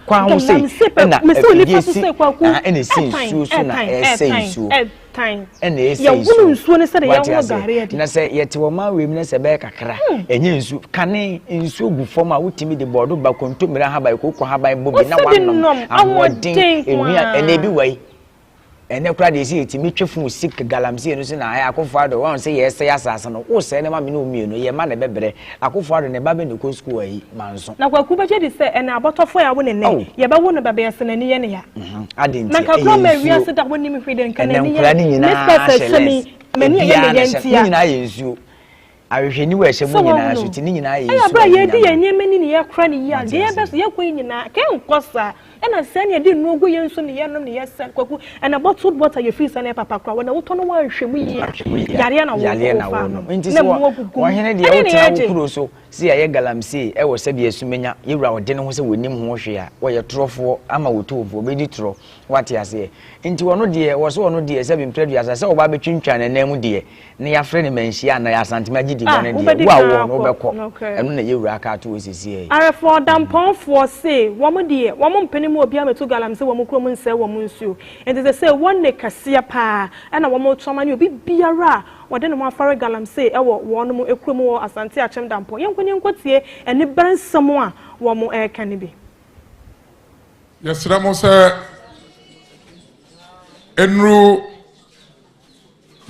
Speaker 3: kwan ho sei
Speaker 2: Galamsey pɛ
Speaker 3: ɛna
Speaker 2: mese wo
Speaker 3: afidie
Speaker 2: nifa so
Speaker 3: si
Speaker 2: sɛ Kwaku
Speaker 3: aha ɛna ɛsi
Speaker 2: ɛtan
Speaker 3: nsuo so na
Speaker 2: ɛtan
Speaker 3: ɛsɛe
Speaker 2: ɛtan
Speaker 3: nsuo
Speaker 2: ɛtan
Speaker 3: ɛna ɛsɛe
Speaker 2: yɛhono
Speaker 3: nsuo
Speaker 2: nsuo no sɛdeɛ
Speaker 3: wate
Speaker 2: yɛhono
Speaker 3: aseɛ
Speaker 2: gari adi.
Speaker 3: na sɛ yɛte ɔman wei mu na sɛ ɛbɛyɛ kakra ɛnyɛ nsuo kane nsuo gu fam a wotumi de bɔɔdo ba kontommire ahaban kooko ahaban bɔ bi na
Speaker 2: Wosɛ bi
Speaker 3: wanom
Speaker 2: nom
Speaker 3: ahoɔden
Speaker 2: ahoɔden
Speaker 3: enua
Speaker 2: nko
Speaker 3: ɛna ebi
Speaker 2: ara.
Speaker 3: wɔ yi Ɛnɛ koraa deɛ ɛsɛ yɛtumi twe fon si galamsey no so na ayɛ Akufo Addo wɔn sɛ yɛsɛe asase no wosɛe no ma me ne wo mmienu yɛ ma na ɛbɛbrɛ Akufo Addo ne ba bɛ na ɛkɔ sukuu ayi manso.
Speaker 2: Na Kwaku bɛgye di sɛ ɛnɛ abɔtɔfoɔ a yɛawo no nnɛ
Speaker 3: Oh.
Speaker 2: yɛbɛwo no bɛbɛyɛ sɛ n'ani yɛ ne ya.
Speaker 3: Mhm. Ade nti
Speaker 2: Na nka koraa
Speaker 3: ɛyɛ
Speaker 2: ma
Speaker 3: nsuo.
Speaker 2: wiase da wɔnim hwee deɛ nka
Speaker 3: Ɛnɛ
Speaker 2: n'ani yɛ
Speaker 3: nkwadaa no
Speaker 2: ne
Speaker 3: nyinaa
Speaker 2: spɛs
Speaker 3: hyɛ
Speaker 2: ɛhyɛ me
Speaker 3: lens.
Speaker 2: m'ani ɛyɛ
Speaker 3: Obiara
Speaker 2: me
Speaker 3: na
Speaker 2: ya
Speaker 3: hyɛ
Speaker 2: ntia.
Speaker 3: ne nyinaa yɛ nsuo. Ahwehwɛniwa a ɛhyɛ mu
Speaker 2: Sɛ
Speaker 3: nyinaa
Speaker 2: wahu
Speaker 3: so
Speaker 2: no.
Speaker 3: ti ne nyinaa yɛ
Speaker 2: Ɛyɛ
Speaker 3: nsuo
Speaker 2: berɛ a
Speaker 3: a
Speaker 2: yɛredi
Speaker 3: yɛnya
Speaker 2: yɛn
Speaker 3: no.
Speaker 2: nneɛma ni ne yɛkora no yie a,
Speaker 3: Wate
Speaker 2: deɛ
Speaker 3: aseɛ.
Speaker 2: yɛbɛ yɛkɔ yi nyinaa, kɛnkɔ saa. Ɛna sɛɛ na yɛde nnuro gu yɛn nsuo ne yɛnom ne yɛsɛ. Kwaku, ɛna bottled water yɛfiri sɛ na ɛyɛ papa koraa, wɔn na wotɔ no woanhwɛ mu yie a, yareɛ na
Speaker 3: Yareɛ na
Speaker 2: wofa
Speaker 3: wɔnom.
Speaker 2: nom.
Speaker 3: Nti
Speaker 2: Na
Speaker 3: sɛ
Speaker 2: mmoa gugu mu.
Speaker 3: ɔhene deɛ
Speaker 2: Ɛdeɛn na
Speaker 3: wotena wo
Speaker 2: yɛgye?
Speaker 3: kuro so sɛ yɛayɛ galamsey ɛwɔ sɛbi asumenya, yɛwura ɔde ne ho sɛ wɔnim ho hwee a, wɔyɛ torɔfoɔ ama wɔtofoɔ, bɛdi torɔ. Wate aseɛ? Nti ɔno deɛ, wɔ sɛ ɔno deɛ, sɛbi mprɛ aduasa, sɛ ɔba abɛtwintwan n'anan mu deɛ, na yɛafrɛ no manhyia anaa Asanteme agye di
Speaker 2: Ah,
Speaker 3: bɔne deɛ,
Speaker 2: wobɛdi
Speaker 3: wo a
Speaker 2: kan
Speaker 3: wowɔ no,
Speaker 2: akɔ.
Speaker 3: wobɛkɔ.
Speaker 2: Nokorɛ.
Speaker 3: Ɛno na yɛwura aka ato hɔ seesei yi.
Speaker 2: Arefoɔ Dampɔnfoɔ se wɔn deɛ wɔn mpene ma obiara mmɛtu galamsey wɔ wɔn kurom nsɛe wɔn nsuo. Enti sesei wɔn nne kɛseɛ paa na wɔn reto ama ne obi biara a wɔde ne ho afɔre galamsey wɔ wɔn kurom wɔ Asante Akyem Dampɔn. Yɛnkɔ na yɛnkɔtie anibere nsɛm a wɔn reka no bi.
Speaker 6: Yɛsrɛ mo sɛ ɛnuru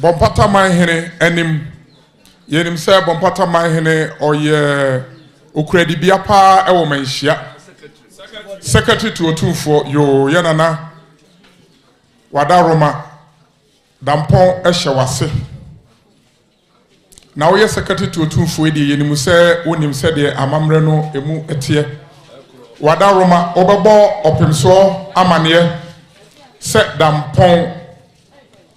Speaker 6: Bɔmpata man hene anim. Yɛnim sɛ Bɔmpata man hene ɔyɛ okuradibea paa ɛwɔ Manhyia. Secretary to Otumfoɔ yoo yɛ nana Wadaroma Dampɔn hyɛ w'ase. Na woyɛ secretary to Otumfoɔ yi deɛ yɛnim sɛ wonim sɛdeɛ amammerɛ no ɛmu teɛ. W'adaworoma wobɛbɔ ɔpemsoɔ amaneɛ sɛ Dampɔn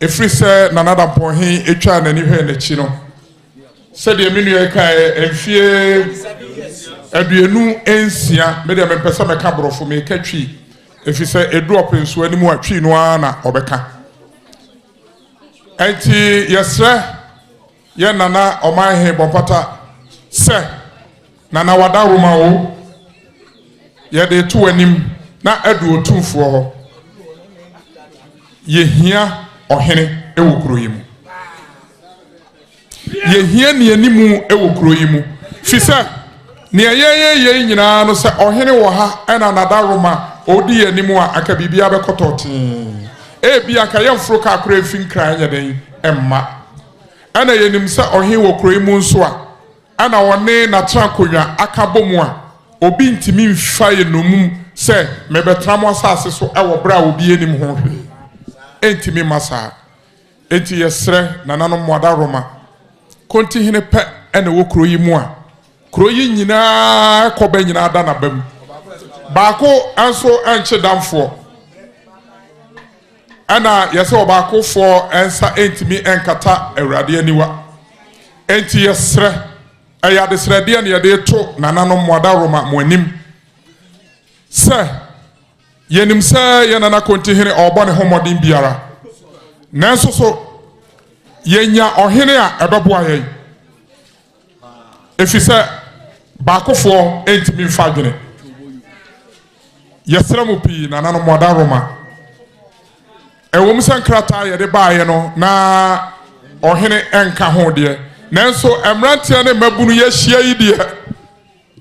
Speaker 6: ɛfiri sɛ Nana Dampɔn he twaa n'ani hwɛɛ n'akyi no sɛdeɛ me nua yi kaeɛ mfie 26 me deɛ mempɛ sɛ mɛka borɔfo meka Twi ɛfiri sɛ ɛdu ɔpemsoɔ anim a Twi no ara na ɔbɛka. Enti yɛsrɛ yɛn Nana Ɔmanhene Bɔmpata sɛ, Nana Wadaroma o, yɛde reto w'anim na adu Otumfoɔ hɔ. Yɛhia ɔhene wɔ kuro yi mu. Yɛhia nnianimu wɔ kuro yi mu, fi sɛ nea yɛyɛ yei nyinaa no, sɛ ɔhene wɔ ha ɛna n'adaworoma ɔredi yɛn anim a, anka biribiara bɛkɔ tɔɔtee. Ebia anka yɛmforo kaa koraa mfi Nkran nyɛ dɛn mma. Ɛna yɛnim sɛ ɔhene wɔ kuro yi mu nso a, ɛna ɔne n'atenankonnwa aka bɔ mu a, obi ntumi mfa yɛn nnommum sɛ mebɛtena mo asase so wɔ berɛ a obi nnim ho hwee. Ɛntumi mma saa. Enti yɛsrɛ nananom mo adaworoma, Kontihene pɛ na ɛwɔ kuro yi mu a kuro yi nyinaa kɔba nyinaa da n'aba mu. Baako nso nkye damfoɔ. Ɛna yɛsɛ ɔbaakofoɔ nsa ntumi nkata Awurade aniwa. Enti yɛsrɛ, ɛyɛ adesrɛdeɛ na yɛde reto nananom mo adaworoma mo anim sɛ Yɛnim sɛ yɛn Nana Kontihene ɔrebɔ ne ho mmɔden biara, nanso so yɛnya ɔhene a ɛbɛboa yɛn? Ɛfiri sɛ baakofoɔ ntumi mfa adwene. Yɛsrɛ mo pii, nananom adaworoma. Ɛwom sɛ nkrataa a yɛde baeɛ no na ɔhene nka ho deɛ, nanso mmeranteɛ ne mmabunu yɛahyia yi deɛ,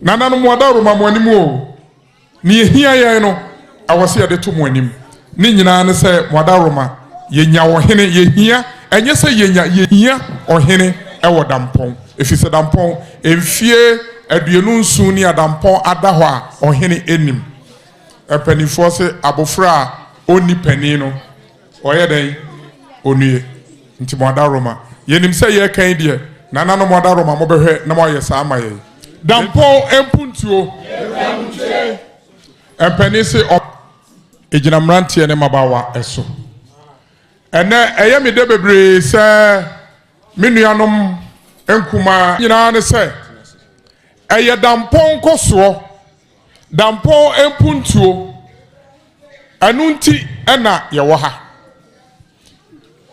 Speaker 6: nananom adaworoma mo anim o. Nea ehia yɛn no, ɛwɔ sɛ yɛde to mo anim. Ne nyinaa ne sɛ, mo adaworoma, yɛnya ɔhene. Yɛhia, ɛnyɛ sɛ yɛnya, yɛhia ɔhene wɔ Dampɔn. Ɛfiri sɛ Dampɔn, mfie 27 ni a Dampɔn ada hɔ a ɔhene nnim. Mpanimfoɔ se abofra a ɔnni panin no, ɔyɛ dɛn? Ɔnnue. Nti mo adaworoma, yɛnim sɛ yɛreka yi deɛ, nananom adaworoma mobɛhwɛ na moayɛ saa ama yɛn. Dampɔn mpuntuo. Mpanin se ɔ. Ɛgyina mmeranteɛ ne mmabaawa so. Ɛnnɛ ɛyɛ me dɛ bebree sɛ me nuanom nkumaa. Nyinaa ne sɛ, ɛyɛ dampɔn nkɔsoɔ. Dampɔn mpuntuo, ɛno nti na yɛwɔ ha.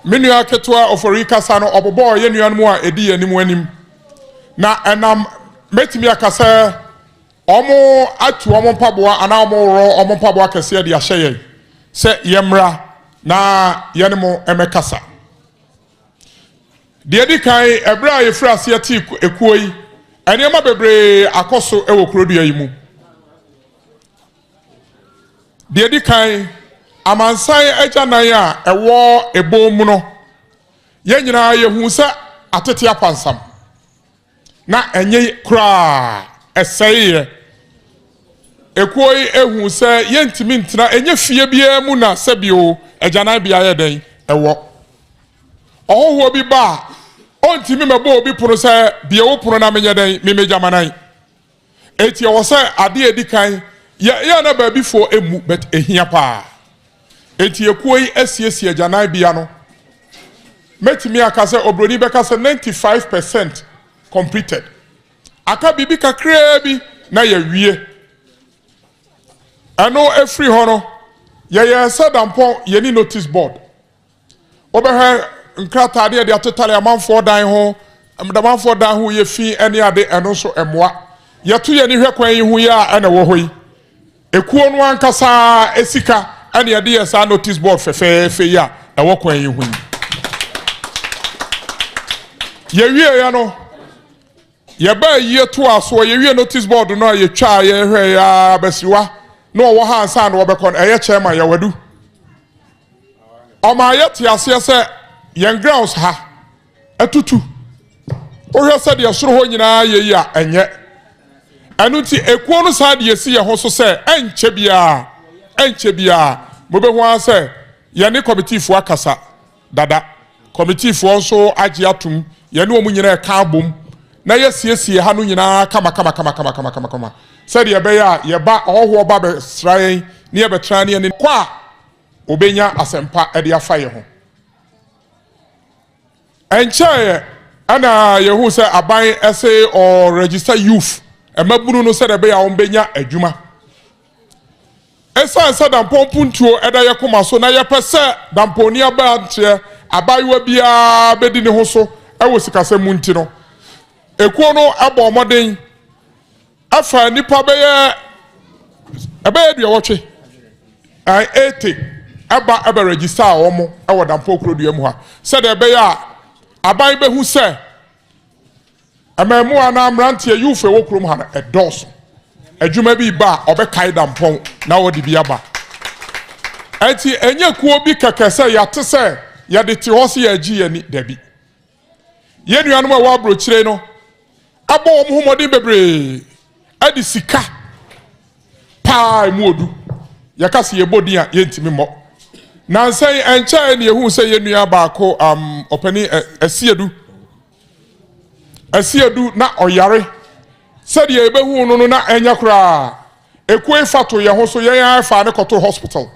Speaker 6: Me nua ketewa Ofori kasa no, ɔbobɔɔ yɛn nuanom a ɛdi yɛn anim anim. Na ɛnam mɛtumi aka sɛ wɔn atu wɔn mpaboa anaa wɔn worɔ wɔn mpaboa kɛseɛ de ahyɛ yɛn sɛ yɛmmra na yɛne mo mmɛkasa. Deɛ ɛdi kan, ɛberɛ a yɛfiri aseɛ tee ekuo yi, nneɛma bebree akɔ so wɔ kurodua yi mu. Deɛ ɛdi kan, amansan agyanan a ɛwɔ ebon mu no, yɛn nyinaa yɛhu sɛ atete apansam. Na ɛnyɛ koraa, ɛsɛeɛ. Ekuo yi ehu sɛ yɛntumi ntena, ɛnyɛ fie biara mu na sɛbio agyananbea yɛ dɛn ɛwɔ. Ɔhɔhoɔ bi ba a, ɔntumi mmɛbɔ obi pono sɛ bue wo pono na menyɛ dɛn, memmɛgya m'anan. Enti ɛwɔ sɛ adeɛ a ɛdi kan, yɛ yɛ na baabifoɔ mmu but ɛhia paa. Enti ekuo yi asiesie agyananbea no. Mɛtumi aka sɛ obroni bɛka sɛ 95% completed. Aka biribi kakraa bi na yɛawie. Ɛno ɛfiri hɔ no, yɛyɛɛ sɛ dampɔn yɛni notice board. Wobɛhwɛ nkrataa ne yɛde atetare amanfoɔ dan ho, amanfoɔ dan ho yɛ fi ne ade, ɛno nso mmoa. Yɛto yɛn ani hwɛ kwan yi ho yi a ɛna ɛwɔ hɔ yi. Ekuo no ankasa sika ɛna yɛde yɛ saa notice board fɛfɛɛfɛ yi a ɛwɔ kwan yi ho yi. Yɛwieɛ no, Yɛbaa yie toaa soɔ, yɛwie notice board no a yɛtwaa yɛhwɛɛ aa Abasiriwa na ɔwɔ ha ansa na wɔbɛkɔ no, ɛyɛ chairman Yawadu. Ɔmaa yɛte aseɛ sɛ yɛn grounds ha atutu. Wohwɛ sɛdeɛ soro hɔ nyinaa yɛ yi a, ɛnyɛ. Ɛno nti ekuo no saa de yɛsi yɛn ho so sɛ ɛnkyɛ biara, ɛnkyɛ biara, mobɛhu ara sɛ yɛne kɔmitiifoɔ akasa. dada. Kɔmitiifoɔ nso agye atom, yɛne wɔn nyinaa reka abom na yɛasiesie ha no nyinaa kamakamakamakama sɛdeɛ ɛbɛyɛ a yɛba, ɔhɔhoɔ ba bɛsra yɛn na yɛbɛtena ne yɛne kɔ a, ɔbɛnya asɛmpa de afa yɛn ho. Ɛnkyɛeɛ ɛna yɛhuu sɛ aban se ɔregister youth, mmabunu no sɛdeɛ ɛbɛyɛ a wɔbɛnya adwuma. Esiane sɛ dampɔn mpuntuo da yɛn koma so na yɛpɛ sɛ dampɔnni aberanteɛ, abaayewa biara bɛdi ne ho so wɔ sikasɛm mu nti no, ekuo no bɔɔ mmɔden faa nnipa bɛyɛ ɛbɛyɛ aduɔwɔtwe, 80, ba bɛrɛgyisaa wɔn wɔ Dampɔn kurodua mu ha sɛdeɛ ɛbɛyɛ a aban bɛhu sɛ Mmaamua anaa mmeranteɛ, youth a ɛwɔ kurom ha no, ɛdɔɔso. Adwuma bi ba a, ɔbɛkae dampɔn na ɔde bi aba. Ɛnti ɛnyɛ kuo bi kɛkɛ sɛ yɛate sɛ yɛde te hɔ sɛ yɛregye yɛn ani, dabi. Yɛn nuanom a ɛwɔ aburokyire no abɔ wɔn ho mmɔden bebree de sika paa emu odu. Yɛka sɛ yɛbɔ din a, yɛntumi mmɔ. Nansa yi, ɛnkyɛe na yɛhuu sɛ yɛn nua baako, um, ɔpanin Asiedu, Asiedu na ɔyare. Sɛdeɛ yɛbɛhuu no no na ɛnyɛ koraa. Ekuo yi fa too yɛn ho so, yɛn ara faa no kɔtoo hospital.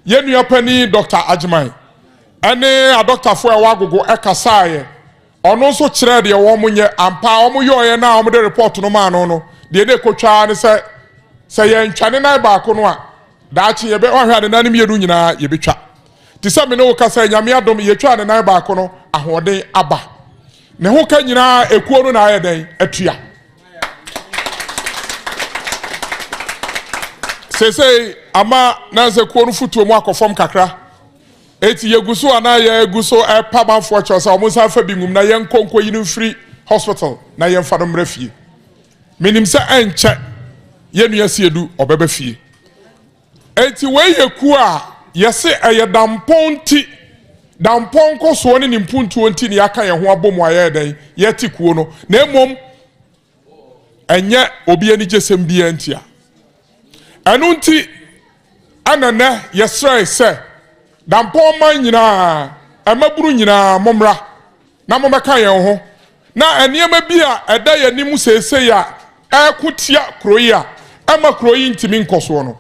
Speaker 6: Yɛn nua panin Dɔkta Agyeman ɛne adɔktafoɔ a ɛwɔ Agogo ɛkasaeɛ. Ɔno nso kyerɛɛ deɛ wɔn nyɛ. Ampa wɔn yɔeɛ no a wɔde report no maa no no, deɛ na ɛkɔtwa ara ne sɛ, sɛ yɛntwa ne nan baako no a, daakye yɛbɛ, wahwɛ a ne nan no mmienu nyinaa yɛbɛtwa. Te sɛ me ne wo kasa yi, Nyame adom, yɛtwaa ne nan baako no, ahoɔden aba. Ne ho ka nyinaa ekuo no na ayɛ dɛn atua. Seesei ama na sɛ kuo no fotuo mu akɔ fam kakra. Eti yɛgu so anaa yɛgu so ɛpa manfoɔ kyɛw sɛ wɔn nsa mfa bi ngum na yɛnkɔ nkɔyi no mfiri hospital na yɛmfa no mmra fie. Menim sɛ ɛnkyɛ yɛn nua Siedu ɔbɛba fie. Enti wei yɛ kuo a yɛse ɛyɛ Dampɔn nti, Dampɔn nkɔsoɔ ne ne mpuntuo nti na yɛaka yɛn ho abɔ mu a yɛyɛ dɛn? Yɛte kuo no. Na mmom ɛnyɛ obi anigyesɛm biara ntia. Ɛno nti ɛna nɛ yɛsrɛe sɛ Dampɔn man nyinaa, mmabunu nyinaa mommra na mommɛka yɛn ho na nneɛma bi a ɛda yɛn anim seesei a ɛreko tia kuro yi a ɛmma kuro yi ntumi nkɔ soɔ no,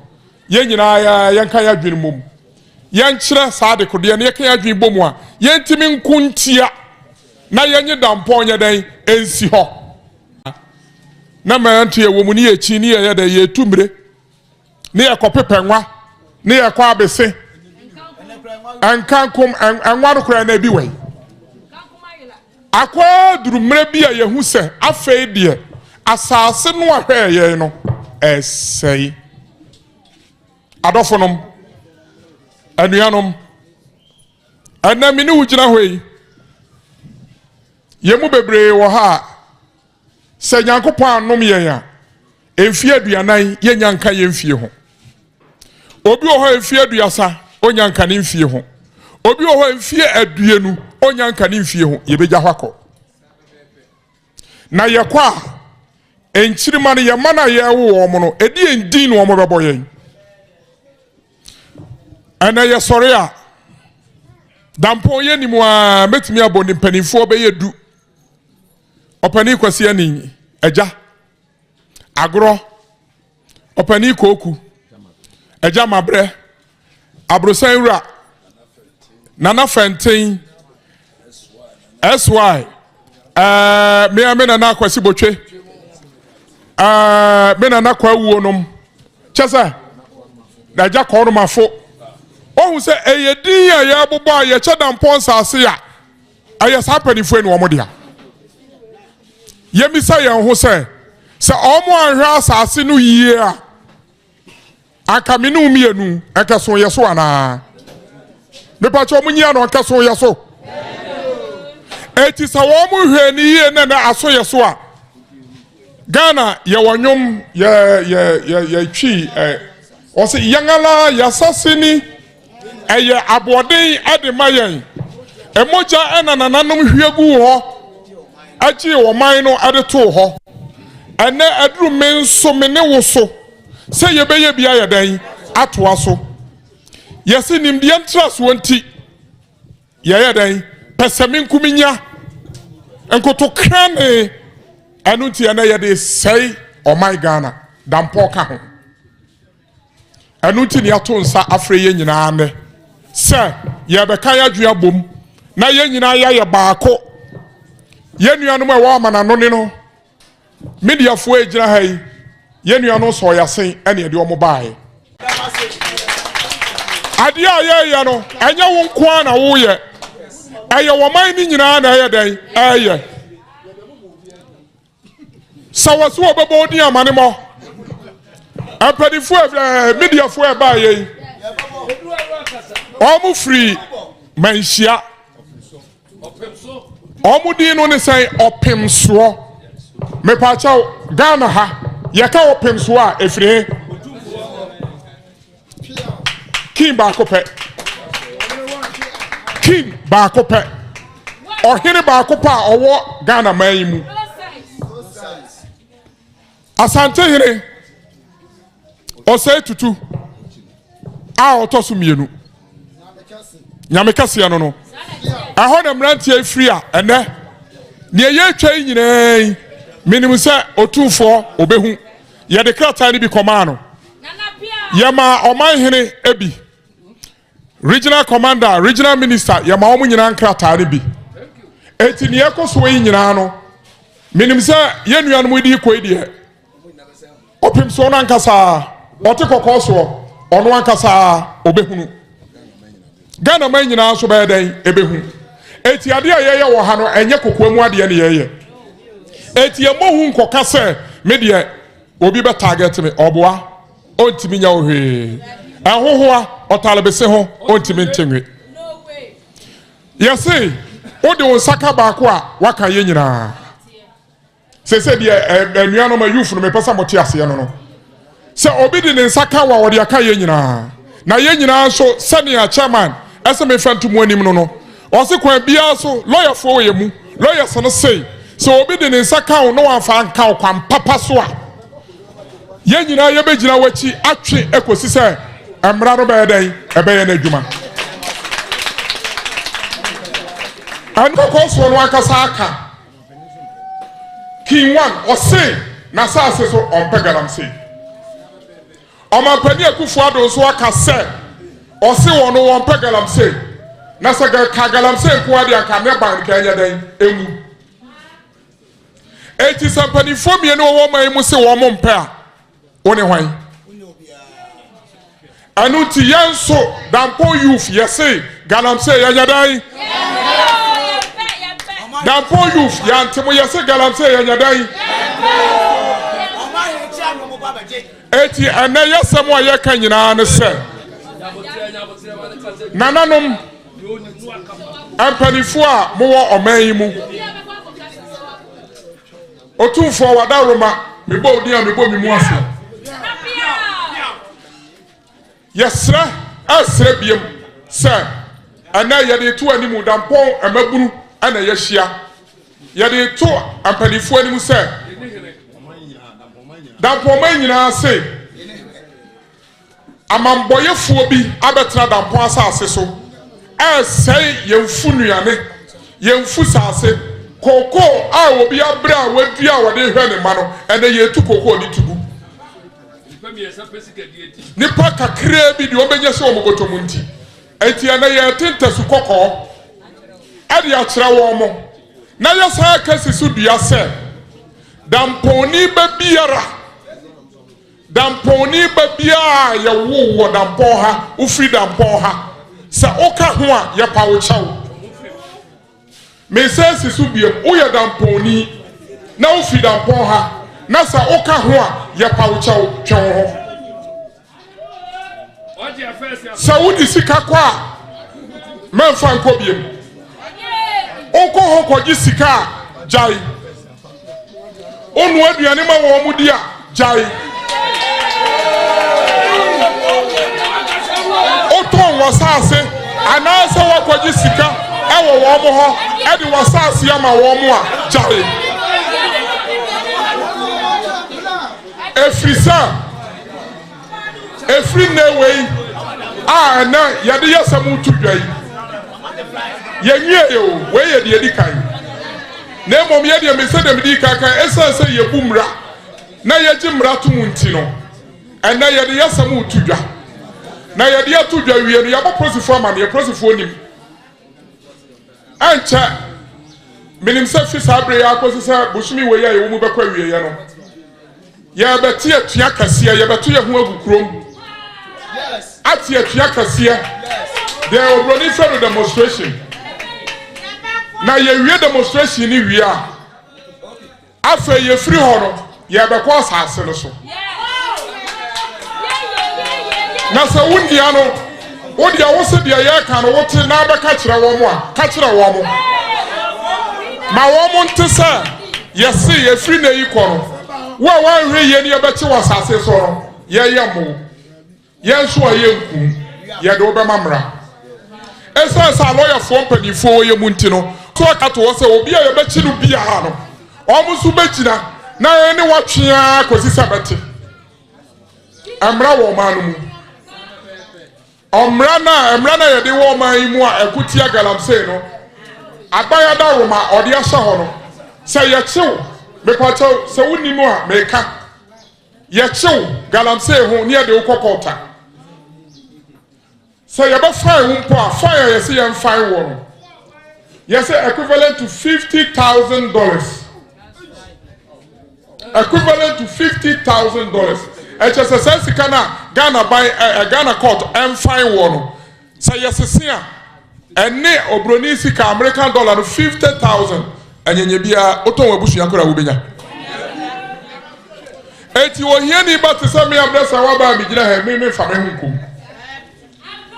Speaker 6: yɛn nyinaa yɛnka yɛn adwene mmom. Yɛnkyerɛ saa adekodeɛ no, yɛka yɛn adwene bɔ mu a, yɛntumi nko ntia na yɛnye dampɔn nyɛ dɛn nsi hɔ. Na mmeranteɛ wɔ mu ne yɛkyi ne yɛyɛ dɛn yɛtu mmire. ne yɛkɔ pepɛ nwa ne yɛkɔ abese nkankom nwa no koraa na ebi wɔ yi akɔ duru mmerɛ bi a yɛhu sɛ afei deɛ asase no a hwɛɛ yɛn no ɛsɛe adɔfonom anuanom ɛnɛ me ne wo gyina hɔ yi yɛn mu bebree wɔ ha a Sɛ Nyankopɔn annom yɛn a, mfeɛ aduanan yɛnnya nka yɛn mfie ho. Obi wɔ hɔ a mfeɛ aduasa ɔnnya nka ne mfie ho. Obi wɔ hɔ a mfeɛ aduonu ɔnnya nka ne mfie ho. Yɛbɛgya hɔ akɔ. Na yɛkɔ a, nkyirima no yɛn mma no a yɛrewo wɔn no, ɛdi yɛn din na wɔbɛbɔ yɛn. Ɛnɛ yɛsɔre a, dampɔn yɛnim a mɛtumi abɔ ne mpanimfoɔ bɛyɛ du. Ɔpanin Kwasi Anin, agya. Agorɔ, Ɔpanin Kooku, agya Mabrɛ, Aborosan Wura, Nana Fɛnten, SY, ɛɛ me me Nana Kwasi Botwe, ɛɛ me Nana Kwawuo nom, kyɛ sɛ n'agya Kɔɔnomafo. Wohu sɛ ɛyɛ din a yɛbobɔ a yɛkyɛ dampɔn nsaase a Ɛyɛ saa mpanimfoɔ yi na wɔn dea. Yɛmmisa yɛn ho sɛ, sɛ wɔn anhwɛ asase no yie a, anka me ne wo mmienu nkɛso yɛ so anaa? Mepakyɛ wɔn nyia no nkɛso yɛ so. Eti sɛ wɔn hwɛ ne yie na na aso yɛ so a, Ghana yɛwɔ nnwom yɛ yɛ yɛ yɛtwi ɛ wɔsi yɛn ala yasase ni. Ɛyɛ aboɔden de ma yɛn. Mogya na nananom hwie guu hɔ gyee ɔman no de too hɔ. Ɛnnɛ aduru me nso me ne wo so sɛ yɛbɛyɛ bi ayɛ dɛn atoa so. Yɛse nimdeɛ ntrasoɔ nti yɛyɛ dɛn pɛsɛmenkominya nkotokrane ɛno nti ɛnɛ yɛde sɛe ɔman Ghana dampɔ ka ho. Ɛno nti na yɛato nsa afrɛ yɛn nyinaa nnɛ sɛ yɛrebɛka yɛn adwene abom na yɛn nyinaa yɛayɛ baako. Yɛn nuanom a ɛwɔ amananone no, mediafoɔ a ɛgyina ha yi, yɛn nuanom sɔɔ yɛn asen ɛne ɛde wɔn baeɛ. Adeɛ a yɛreyɛ no, ɛnyɛ wo nko ara na woyɛ, ɛyɛ wɔn man no nyinaa na ɛyɛ dɛn ɛyɛ. Sɛ wɔsi wɔbɛbɔ wo din amane mɔ. Mpanimfoɔ ɛɛ mediafoɔ ɛbaa yɛ yi, wɔn firi manhyia. Wɔn din no ne sɛn ɔpem soɔ. Mepaakyɛw Ghana ha yɛka ɔpem soɔ a efiri he? King baako pɛ. King baako pɛ. Ɔhene baako pɛ a ɔwɔ Ghana man yi mu. Asante hene Ɔsɛe Tutu a ɔtɔ so mmienu. Nyame kɛseɛ no no. Ɛhɔ na mmeranteɛ firi a ɛnɛ nea yɛretwa yi nyinaa yi menim sɛ otumfoɔ ɔbɛhu. Yɛde krataa no bi kɔmaa no. Yɛmaa ɔman hene bi, regional commander, regional minister, yɛma wɔn nyinaa nkrataa no bi. Eti nea ɛkɔ soɔ yi nyinaa no, menim sɛ yɛn nuanom yi de kɔ yi deɛ, ɔpem soɔ no ankasa, ɔte kɔkɔɔ soɔ, ɔno ankasa ɔbɛhunu. Ghana man nyinaa nso bɛyɛ dɛn? Ɛbɛhu. Eti adeɛ a yɛyɛ wɔ ha no, ɛnyɛ kokoa mu adeɛ ne yɛyɛ. Eti ɛmmɔ hu nkɔka sɛ me deɛ obi bɛ target me, ɔboa, ɔntumi nyɛ wo hwee. Ɛhohoa, ɔtalebese ho, ɔntumi nte nwe. Yɛse wode wo nsa ka baako a, waka yɛ nyinaa. Sese deɛ anuanom ayufo no mepɛ sɛ mote aseɛ no no sɛ obi de ne nsa ka wa ɔde aka yɛn nyinaa na yɛn nyinaa nso sɛnea chairman ɛsɛ mefa nto mu anim no no ɔse kwan biara so lɔyafoɔ wɔ yɛn mu lawyers no se sɛ obi de ne nsa ka wo na wamfa nka wo kwan papa so a yɛn nyinaa yɛbɛgyina w'akyi atwe kɔsi sɛ mmara no bɛyɛ dɛn ɛbɛyɛ no adwuma ɛno kɔkɔɔ soɔ no ankasa aka King one ɔse n'asaase so ɔmpɛ galamsey. Ɔmampanin Akufo Addo nso aka sɛ ɔse wɔn no wɔmpɛ galamsey. Na sɛ ka galamsey nko ara deɛ anka ne ban no ka ɛnyɛ dɛn enwu. Eti sɛ mpanimfoɔ mmienu wɔ wɔn man yi mu se wɔn mpɛ a Wo ne hwan? Ɛno nti yɛn nso Dampɔn youth yɛse galamsey yɛnyɛ dɛn? Dampɔn youth yɛante mo yɛse galamsey yɛnyɛ dɛn? Eti ɛnɛ yɛsɛm a yɛka nyinaa ne sɛ nananom mpanimfoɔ a mowɔ ɔman yi mu Otumfoɔ w'adaworoma, mebɔ wo din a mebɔ me mu ase. Yɛsrɛ ɛsrɛ biem sɛ ɛnɛ yɛde to anim dampɔn mmabunu ɛna yɛahyia. Yɛde to mpanimfoɔ anim sɛ dampɔnman nyinaa se Amammɔeɛfoɔ bi abɛtena dampɔn asase so resɛe yɛn mfu nnuane, yɛn mfu saase, kookoo a obi abrɛ a wadua a ɔde rehwɛ ne mma no, ɛnnɛ yɛretu kookoo de to gu. Nnipa kakraa bi deɛ wɔbɛnya sɛ wɔn bɔtɔ mu nti, enti ɛnnɛ yɛrete ntasu kɔkɔɔ de akyerɛ wɔn, na yɛsan aka si so dua sɛ dampɔnni ba biara Dampɔnni ba biara a yɛwoo wɔ Dampɔn ha, wofiri Dampɔn ha, sɛ woka ho a, yɛpa wo kyɛw. Mesan si so biom, woyɛ Dampɔnni na wofiri Dampɔn ha, na sɛ woka ho a, yɛpa wo kyɛw, twe wo ho. Sɛ wode sika kɔ a, mɛmfa nkɔ biom. Wokɔ hɔ kɔgye sika a, gyae. Wonoa aduane ma wɔn di a, gyae. Wotɔn w'asase anaasɛ woakɔgye sika wɔ wɔn hɔ de w'asase ama wɔn a, gyae. Ɛfiri sɛ, ɛfiri nnɛ wei a ɛnɛ yɛde yɛ sɛm reto dwa yi, yɛnwieɛ o, wei yɛ deɛ ɛdi kan. Na mmom yɛ deɛ me sɛdeɛ mede kan kan, ɛsiane sɛ yɛbu mmara na yɛgye mmara to mu nti no, ɛnɛ yɛde yɛ sɛm reto dwa. Na yɛde ato dwa wie no, yɛabɔ polisifoɔ amaneɛ, polisifoɔ nim. Ɛnkyɛ, menim sɛ fi saa bere yi ara kɔsi sɛ bosome wei a yɛwɔ mu bɛkɔ awieeɛ no, yɛrebɛte atua kɛseɛ, yɛbɛto yɛn ho agu kurom ate atua kɛseɛ, deɛ oburoni frɛ no demonstration. Na yɛwie demonstration no wie a, Afei yɛfiri hɔ no, yɛrebɛkɔ asase no so. Na sɛ wo nua no, wo deɛ wo se deɛ yɛreka no wote na abɛka kyerɛ wɔn a, ka kyerɛ wɔn. Ma wɔn nte sɛ yɛse yɛfiri nnɛ yi kɔ no, wo a woanhwɛ yie ne yɛbɛkye wɔ asase so no, yɛyɛ mo. Yɛn nso a yɛnku, yɛde wo bɛma mmara. Esiane sɛ alɔyafoɔ mpanimfoɔ wɔ yɛn mu nti no, so aka to hɔ sɛ obi a yɛbɛkye no biara no, wɔn nso bɛgyina na yɛn ne wɔatwe ara kɔsi sɛ bɛte mmara wɔ ɔman no mu. Mmara no a mmara no a yɛde wɔ ɔman yi mu a ɛko tia galamsey no, aban adaworoma a ɔde ahyɛ hɔ no, sɛ yɛkyew, mepakyɛw, sɛ wonni mu a meka. Yɛkye wo galamsey ho ne yɛde wo kɔ court a, sɛ yɛbɛ fine wo mpo a, fine a yɛse yɛn fine wɔ no, yɛse equivalent to $50,000. Equivalent to $50,000. Ɛkyɛ sɛ saa sika no a Ghana ban ɛ Ghana court ɛnfine wɔ no, sɛ yɛsese a. Ɛne obroni sika, American dollar no 50,000. Ɛnyɛnyɛ biara, wotɔn w'abusua koraa a wobɛnya. Eti ohiani ba te sɛ me a brɛ sɛ waba a megyina ha me memfa me ho nkom.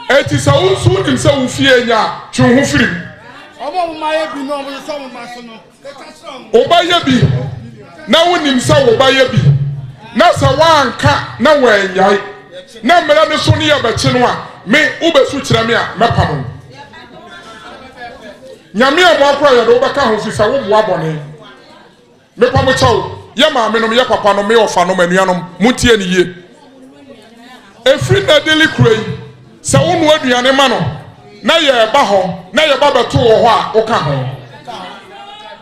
Speaker 6: Eti sɛ wo nso wonim sɛ wo fie nya a, twe wo ho firi mu. Wo ba yɛ bi na wonim sɛ wo ba yɛ bi na sɛ woanka na wannyae na mmerɛ no so ne yɛbɛkye no a, me wobɛsu kyerɛ me a mɛpam wo. Nyame a moakora yɛde wobɛka ho fi sɛ woboa bɔne. Mepa mo kyɛw, yɛ maame nom, yɛ papa nom, me ɔfa nom, anuanom, montie no yie. Ɛfiri nnɛ de rekura yi, sɛ wonoa aduane ma no na yɛreba hɔ na yɛba bɛto wɔ hɔ a, woka ho.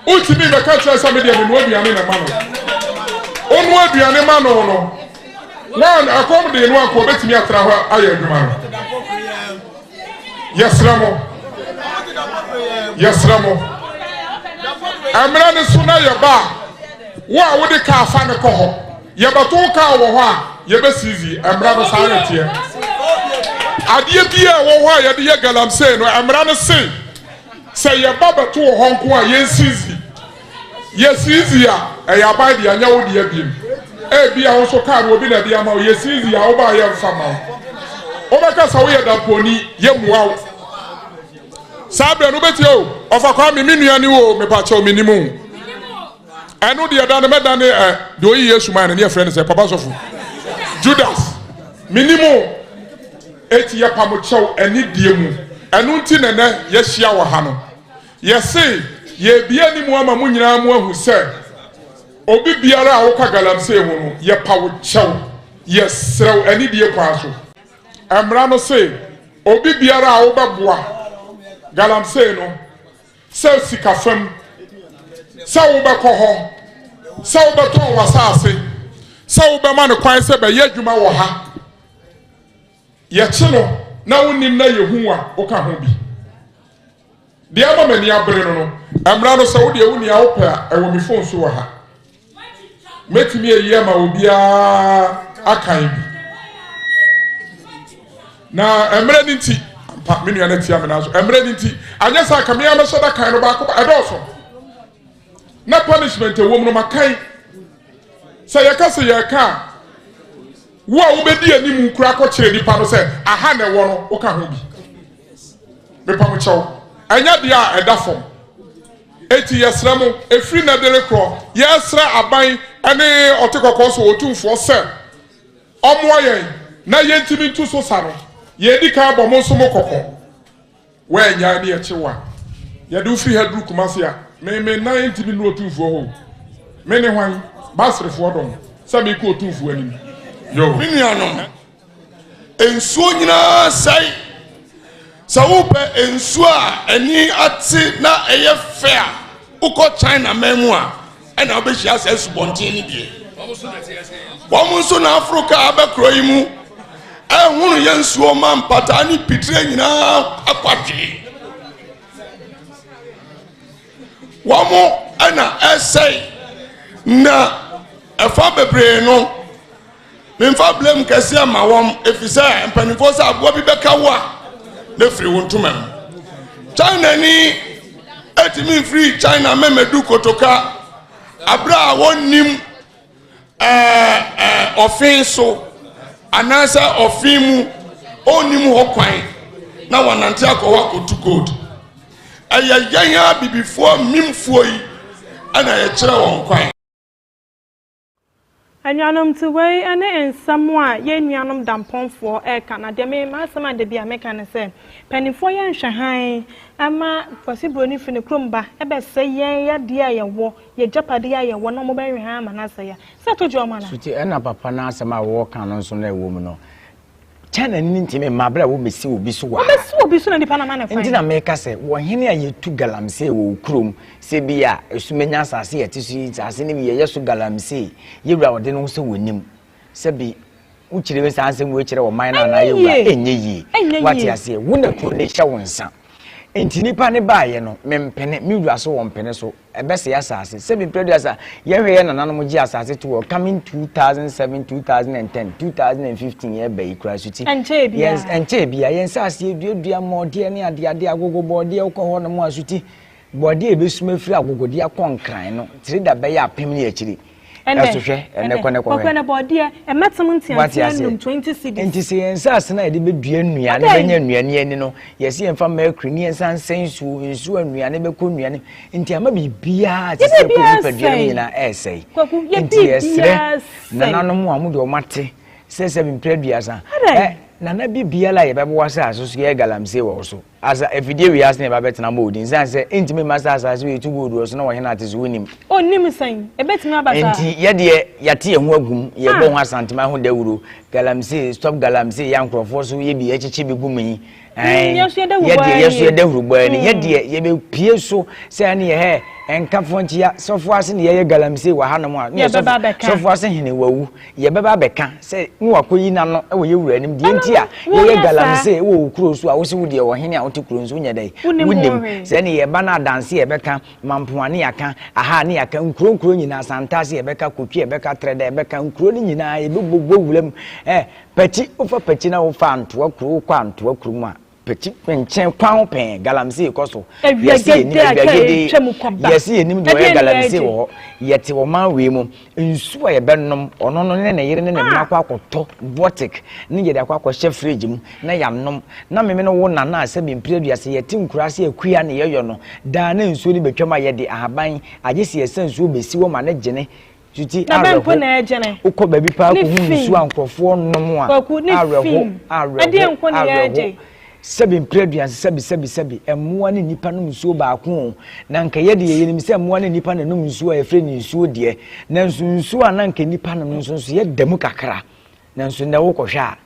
Speaker 6: Wontumi bɛka kyerɛ sɛ me deɛ menoa aduane na ma no. Wonoa aduane ma no no, wɔn ɛkɔm de no anka ɔbɛtumi atena hɔ ayɛ adwuma no. Yɛsrɛ mo, yɛsrɛ mo, mmerɛ no so na yɛba a, wo a wode kaa fa no kɔ hɔ. Yɛbɛto wo kaa wɔ hɔ a, yɛbɛsizi. Mmara no saa na ɛteɛ. Adeɛ biara ɛwɔ hɔ a yɛde yɛ galamsey no, mmara no se sɛ yɛba bɛto wɔ hɔ nko a, yɛnsizi. Yɛsizi a, ɛyɛ aban dea, ɛnyɛ wo dea biem. Ebia wo nso kaa no obi na ɛde ama wo, yɛsizi a, woba a yɛmfa mma wo. Wobɛka sɛ woyɛ dampɔni, yɛmmua wo. Saa berɛ no wobɛtie o, ɔfa Kwame, me nua ne wo o, mepakyɛw mennim wo. Ɛno deɛ da no mɛdane ɛ deɛ ɔyi Yesu maa no ne yɛfrɛ no sɛ papa sɔfo Judas menim o eti yɛpa mo kyɛw anidie mu ɛno nti na nɛ yɛahyia wɔ ha no yɛse yɛrebie anim ama mo nyinaa mo ahu sɛ obi biara a woka galamsey ho no yɛpa wo kyɛw yɛsrɛ wo anidie kwan so mmara no se obi biara a wobɛboa galamsey no sɛ sika fam, sɛ wobɛkɔ hɔ, sɛ wobɛtɔn w'asase, sɛ wobɛma no kwan sɛ bɛyɛ adwuma wɔ ha. Yɛkye no na wonim na yɛhu a, woka ho bi. Deɛ ama m'ani abere no no, mmara no sɛ wodeɛ wo nea wopɛ a, ɛwɔ me fon so wɔ ha. Mɛtumi ayi ama obiara akan bi. Na mmerɛ no nti, ampa, me nua no atia me nanso mmerɛ no nti, anyɛ sɛ anka me ara mɛhyɛ da kan no baako ba, ɛdɔɔso. Na punishment ɛwɔ mu no makan. Sɛ yɛka sɛ yɛka a, wo a wobɛdi anim kura akɔkyerɛ nipa no sɛ aha na ɛwɔ no, woka ho bi. Mepa mo kyɛw, ɛnyɛ deɛ a ɛda fam. Enti yɛsrɛ mo, ɛfiri nnɛ de rekorɔ, yɛresrɛ aban ne ɔte kɔkɔɔ so otumfoɔ sɛ ɔmmoa yɛn na yɛntumi ntu so sa no. Yɛredi kan abɔ mo nso mo kɔkɔ. Woannyae ne yɛkye wo a, yɛde wo firi ha duru Kumasi a, me me nan ntumi nnuru otumfoɔ hɔ o. Me ne hwan? Basrefoɔ dɔm, sɛ mekɔ otumfoɔ anim. Yoo.
Speaker 7: Me nuanom, Nsuo nyinaa sɛe. Sɛ wopɛ nsuo a ani ate na ɛyɛ fɛ a, wokɔ China man mu a, ɛna wobɛhyia saa asubɔnten no bie. Wɔn nso na aforo kaa aba kuro yi mu ɛhunu yɛ nsuo ma mpataa ne pitire nyinaa akwadwee. Wɔn ɛna ɛsɛe na ɛfa bebree no. Memfa blame kɛseɛ mma wɔn efisɛ mpanimfoɔ sɛ aboa bi bɛka wo a na firi wo ntoma mu. China ni etumi mfiri China mɛmɛdu kotoka abere a wɔnnim ɛɛ ɛɛ ɔfe so anaasɛ ɔfe mu ɔnnim hɔ kwan na wɔnante akɔ hɔ akɔtu gold. Ɛyɛ yɛn abibifoɔ mimfoɔ yi ɛna yɛkyerɛ wɔn kwan.
Speaker 2: Anuanom nti wei ne nsɛm a yɛn nuanom Dampɔnfoɔ reka na deɛ me m'asɛm a dabi a meka ne sɛ paninfoɔ yɛ nhwɛ hann ɛma Kwasi Broni firi ne kurom ba ɛbɛsɛe yɛn yadeɛ a yɛwɔ yɛn agyapadeɛ a yɛwɔ na wɔn bɛhwɛ hann ama no asɛe a sɛ ɛto gye wɔn anaa?
Speaker 3: Suti ɛna papa no asɛm a wɔka no nso na ɛwɔ mu no China ni ntumi mma abere a wɔbɛsi obi so wɔ ha.
Speaker 2: Wɔbɛsi obi so na nipa no ama no kwan.
Speaker 3: Nti na meka sɛ wɔhene a yɛtu galamsey wɔ wo kurom sɛ bi a esumenya asase yɛte so yi asase no bi yɛyɛ so galamsey yɛwura ɔde no ho sɛ wɔnim sɛ bi wokyerɛ saa nsɛm wei kyerɛ ɔman no anaa yɛwura ɛnyɛ yie wate aseɛ wo na kuro no hyɛ wo nsa. Nti nipa ne baayɛ no, mempene, me wura so wɔmpene so. Ɛbɛsɛe asase. Sɛ mprɛduasa, yɛhwɛ yɛ nananom gye asase to hɔ coming 2007, 2010, 2015 yɛba yi koraa suti.
Speaker 2: Ɛnkyɛɛ biara.
Speaker 3: Ɛnkyɛɛ biara. Yɛn nsase yɛduadua mmɔɔdeɛ ne adeade, agogo bɔɔdeɛ, wokɔ hɔ nom a suti, bɔɔdeɛ a yɛbɛsum afiri agogo de akɔ Nkran no, tiri da bɛyɛ apem ne akyiri.
Speaker 2: Ɛnɛ,
Speaker 3: Ɛso hwɛ, ɛnɛ kɔ ne kɔhwɛ.
Speaker 2: Kɔkɔ ɛnɛ bɔɔdeɛ, ɛmɛtem
Speaker 3: Wate
Speaker 2: nteantea
Speaker 3: aseɛ?
Speaker 2: num, 20 cedis.
Speaker 3: Nti sɛ yɛn nsase no a yɛde bɛdua nnuane,
Speaker 2: Adɛn?
Speaker 3: bɛnya nnuane ani no, yɛse yɛmfa mercury ne yɛnsa nsɛ nsuo, nsuo a nnuane bɛkɔ nnuane, nti ama biribiara te
Speaker 2: Yɛ
Speaker 3: sɛ ɛkɔ
Speaker 2: biribiara
Speaker 3: nipadua no mu
Speaker 2: sɛe.
Speaker 3: nyinaa ɛresɛe.
Speaker 2: Kwaku, yɛ
Speaker 3: Nti yɛsrɛ
Speaker 2: biribiara sɛe.
Speaker 3: nananom a wɔde wɔn ate sɛ sɛ mprɛ aduasa,
Speaker 2: Adɛn?
Speaker 3: ɛ, nana bi biara a yɛbɛboa asase so yɛ galamsey wɔ wo so. Asa, afidie wei ase na yɛba bɛtena ma odi. Nsiane sɛ ɛntumi mma sɛ asase wei yɛtu gold wɔ so na ɔhene ate so, wonim.
Speaker 2: Ɔnnim sɛn? Ɛbɛtumi aba saa?
Speaker 3: Nti yɛdeɛ yɛate yɛn ho agum, yɛbɔ
Speaker 2: Ah.
Speaker 3: ho Asanteman ho dawuro, galamsey, stop galamsey, yɛ a nkurɔfoɔ so yɛ bi, yɛkyekye bi gu mu yi. Ɛn,
Speaker 2: yɛn nso yɛda
Speaker 3: yɛdeɛ
Speaker 2: hurubɔ
Speaker 3: yɛn nso
Speaker 2: ani.
Speaker 3: yɛda hurubɔ ani. Yɛdeɛ yɛbɛpue so sɛ ɛne yɛ hɛ, ɛnkafoɔ nkyea, sɔfoɔ ase na yɛyɛ galamsey wɔ hanom a, ne yɛ
Speaker 2: Yɛbɛba
Speaker 3: sɔfo,
Speaker 2: abɛka.
Speaker 3: sɔfoɔ ase hene wawu. Yɛbɛba abɛka sɛ ne wakɔyi n'ano wɔ yɛ wura anim. Deɛ nti a
Speaker 2: Ɛno no,
Speaker 3: yɛyɛ
Speaker 2: wonyɛ saa.
Speaker 3: galamsey wɔ wo kuro so a wose wo deɛ ɔhene a wote kuro nso wonyɛ dɛn?
Speaker 2: Wonim ho
Speaker 3: Wonim.
Speaker 2: hwee.
Speaker 3: Sɛ ne yɛba no adanse yɛbɛka, Mampoa ne yɛaka, aha ne yɛaka, nkuro nkuro nyinaa, Santase yɛbɛka, Kotwi yɛbɛka, Trɛdɛ yɛbɛka, nkuro no nyinaa yɛbɛbobɔ wura mu. Eh, Pakyi, wofa Pakyi na wofa Antoa kuro, wokɔ Antoa kuro mu a, Pakyi nkyɛn kwan ho pɛɛ, galamsey kɔ so. Yɛse yɛnim
Speaker 2: Awiagede a kaa
Speaker 3: awiagede,
Speaker 2: atwa mu kɔba.
Speaker 3: yɛse yɛnim deɛ ɔyɛ
Speaker 2: Ɛdeɛn na
Speaker 3: galamsey
Speaker 2: ɛgye?
Speaker 3: wɔ hɔ. Yɛte ɔman wei mu, nsuo a yɛbɛnom, ɔno no ne ne yere ne ne mma akɔ akɔtɔ bɔtik ne yɛde akɔ akɔhyɛ fridge mu na yɛanom. Na meme ne wo nana a sɛbi mpere aduasa yɛte nkuraase akua ne yɛyɔ no, daa na nsuo no bɛtwam a yɛde ahaban, agye sɛ yɛsa nsuo bɛsi hɔ ma no gyene. Tuti
Speaker 2: Na bɛn mpo
Speaker 3: awerɛho.
Speaker 2: na ɛgyene?
Speaker 3: Wokɔ baabi paa
Speaker 2: Ne
Speaker 3: kɔhu
Speaker 2: fi.
Speaker 3: nsuo a nkurɔfoɔ nom a,
Speaker 2: Kwaku, ne
Speaker 3: awerɛho,
Speaker 2: fi.
Speaker 3: awerɛho,
Speaker 2: Ɛdeɛn nko na
Speaker 3: awerɛho.
Speaker 2: yɛregye?
Speaker 3: Sɛbi mpere aduanse, sɛbi, sɛbi, sɛbi, mmoa ne nnipa nom nsuo baako o. Na anka yɛ deɛ yɛnim sɛ mmoa ne nnipa na ɛnom nsuo a yɛfrɛ no nsuo deɛ. Nanso nsuo a na anka nnipa nom no nso nso yɛda mu kakra. Nanso nnɛ wokɔhwɛ a,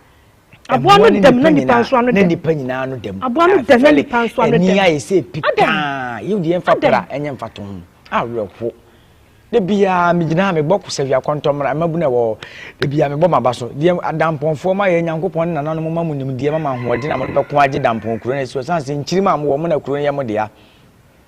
Speaker 2: Aboa
Speaker 3: mmoa
Speaker 2: no
Speaker 3: ne
Speaker 2: dam na
Speaker 3: nnipa
Speaker 2: nnipa
Speaker 3: nyinaa,
Speaker 2: nso ano
Speaker 3: na
Speaker 2: dam.
Speaker 3: nnipa nyinaa ano dam.
Speaker 2: Aboa no dam na
Speaker 3: Afɛle,
Speaker 2: nnipa nso ano
Speaker 3: ani
Speaker 2: dam.
Speaker 3: ayɛ sɛ
Speaker 2: Adɛn?
Speaker 3: pikaa. Yiw deɛ yɛmfa
Speaker 2: Adɛn?
Speaker 3: pra ɛnyɛ mfatoho. Awerɛho. Da biara megyina ha mebɔ kosawia kɔntɔmmra mmabunu a ɛwɔ hɔ. Da biara mebɔ m'aba so. Deɛ adampɔnfoɔ ma yɛ Nyankopɔn ne nananom ma mo nimdeɛ ma mo ahoɔden a mode bɛko agye dampɔn kuro no asi hɔ. Ɛsiane sɛ nkyirimma a mowɔ mo na kuro no yɛ mo dea.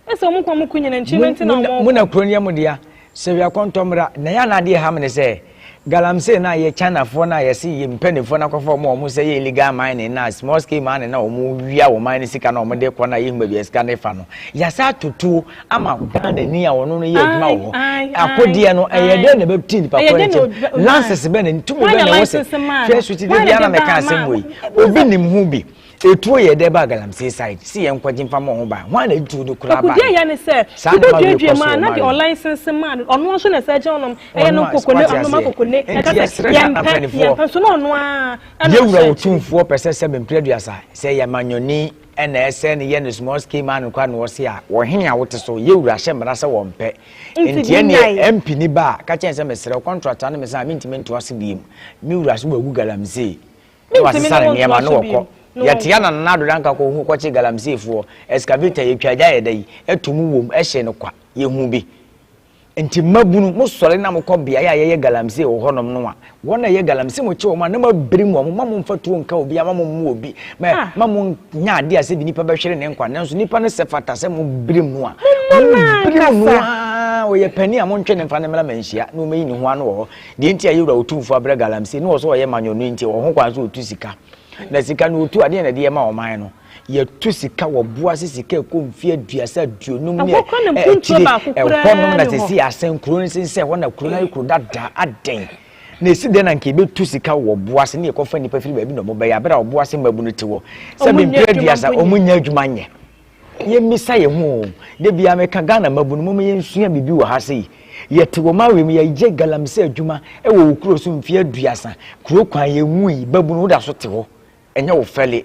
Speaker 2: Ɛsɛ wɔn ko wɔn ko nyina nkyirimma nti na wɔn
Speaker 3: Mo na kuro no yɛ mo dea. Sawia kɔntɔmmra. Na yɛ a na adeɛ ɛha me ne sɛ Galamsey no a yɛ Chinafoɔ no a yɛse yɛ mpaninfoɔ no akɔfa wɔn a wɔn sɛ yɛ illegal mining no a small scale mining no a wɔn wia wɔn man no sika no a wɔn de kɔ no a yɛhu baabi a sika no fa no yɛasa ato tuo ama Ghana ni a ɔno no yɛ adwuma wɔ hɔ akodeɛ no ɛyɛ dɛn na ɛbɛti nipa korɔ no nkyɛn lances bɛn na tumi bɛn na ɛwɔ sɛ hwɛ so ti de biara na mɛka asɛm wɔ yi obi nim ho bi Etuo yɛ dɛ ba galamsey side se yɛn nkɔgye nfa mɔ ho ban hwan na etuo no koraa
Speaker 2: Kwaku
Speaker 3: baeɛ
Speaker 2: deɛ ɛyɛ ne sɛ
Speaker 3: saa nneɛma wei
Speaker 2: wobɛduadua
Speaker 3: kɔ
Speaker 2: mu
Speaker 3: so
Speaker 2: a
Speaker 3: wɔ
Speaker 2: na deɛ
Speaker 3: Mali mu.
Speaker 2: ɔlicense maa no ɔno nso na ɛsɛ gye ɔnom ɛyɛ no
Speaker 3: Ɔno a
Speaker 2: kokone
Speaker 3: wate
Speaker 2: ɔnom
Speaker 3: aseɛ
Speaker 2: akokone
Speaker 3: nti
Speaker 2: ɛka sɛ
Speaker 3: yɛsrɛ Ghana
Speaker 2: yɛmpɛ
Speaker 3: mpanimfoɔ
Speaker 2: yɛmpɛ nso na ɔno ara ɛna
Speaker 3: yɛwura
Speaker 2: ɔhyɛ akyiri.
Speaker 3: otumfoɔ pɛ sɛ sɛ mempere aduasa sɛ yɛ manyɔni ɛna ɛsɛ ne yɛ no small scale man koraa na ɔse a wɔhene a wote so yɛwura hyɛ mmara sɛ wɔmpɛ
Speaker 2: Nti
Speaker 3: nti ɛneɛ
Speaker 2: monyae.
Speaker 3: MP ni ba a ka kyɛn sɛ mesrɛ wo contract ano me sɛ a mentumi ntoa so biem me wura so wagu galamsey Na
Speaker 2: Mentumi
Speaker 3: wasesa
Speaker 2: ne
Speaker 3: ne
Speaker 2: wo
Speaker 3: nneɛma
Speaker 2: ntoa
Speaker 3: na
Speaker 2: so
Speaker 3: wɔkɔ.
Speaker 2: bio. Ne
Speaker 3: Yɛte
Speaker 2: wɔnkɔ.
Speaker 3: a na Nana Addo Dankwa kɔhu kɔkye galamseyfoɔ, excavator yɛtwa gya yɛ dɛn, ɛto mu wom, ɛhye no kwa. Yɛhu bi. Nti mmabunu, mosɔre na mokɔ beaeɛ a yɛyɛ galamsey wɔ hɔnom no a, wɔn a ɛyɛ galamsey mokye wɔn a na moabirim wɔn, mma momfa tuo nka obiara, mma mommu obi, mma
Speaker 2: Ah.
Speaker 3: mma monnyɛ adeɛ a sɛbi nipa bɛhwere ne nkwa, nanso nipa no sɛ fata sɛ mobirim no a,
Speaker 2: Momma no
Speaker 3: mobirim no
Speaker 2: ankasa.
Speaker 3: ara, ɔyɛ panin a montwe no mfa no mmra manhyia na ɔmmɛyi ne ho ano wɔ hɔ. Deɛ nti a yɛwura Otumfoɔ abrɛ galamsey ne wɔ sɛ ɔyɛ manyɔ no nti ɔwɔ ho kwan sɛ ɔtu sika. Na sika no ɔtu adeɛ na ɛde yɛ ma ɔman no. Yɛtu sika wɔ boa se sika ɛkɔ mfeɛ aduasa aduonum ne
Speaker 2: Ɛhɔ koraa na mpuntuo
Speaker 3: akyire
Speaker 2: baako
Speaker 3: ɛhɔ
Speaker 2: koraa
Speaker 3: nom na
Speaker 2: ni hɔ.
Speaker 3: sɛsi asɛn kuro no sensɛn hɔ na kuro no ayɛ kuro dada adɛn na ɛsi dɛn na nka yɛbɛtu sika wɔ boa se ne yɛkɔfa nnipa firi baabi na ɔmo bɛyɛ abere a ɔboa se mmabunu te hɔ sɛ
Speaker 2: Ɔmo nyɛ
Speaker 3: mprɛ
Speaker 2: adwuma
Speaker 3: aduasa
Speaker 2: mpo
Speaker 3: ɔmo
Speaker 2: nyɛ.
Speaker 3: nyɛ adwuma nyɛ. Yɛmmisa yɛn ho o. Da biara meka Ghana mmabunu momma yɛnsua biribi wɔ ha sei. Yɛte wɔ Mawe mu yɛyɛ galamsey adwuma wɔ wo kuro so mfeɛ aduasa. Kuro kwan yɛnwui, babunu woda so te hɔ. Ɛnyɛ wo fɛle.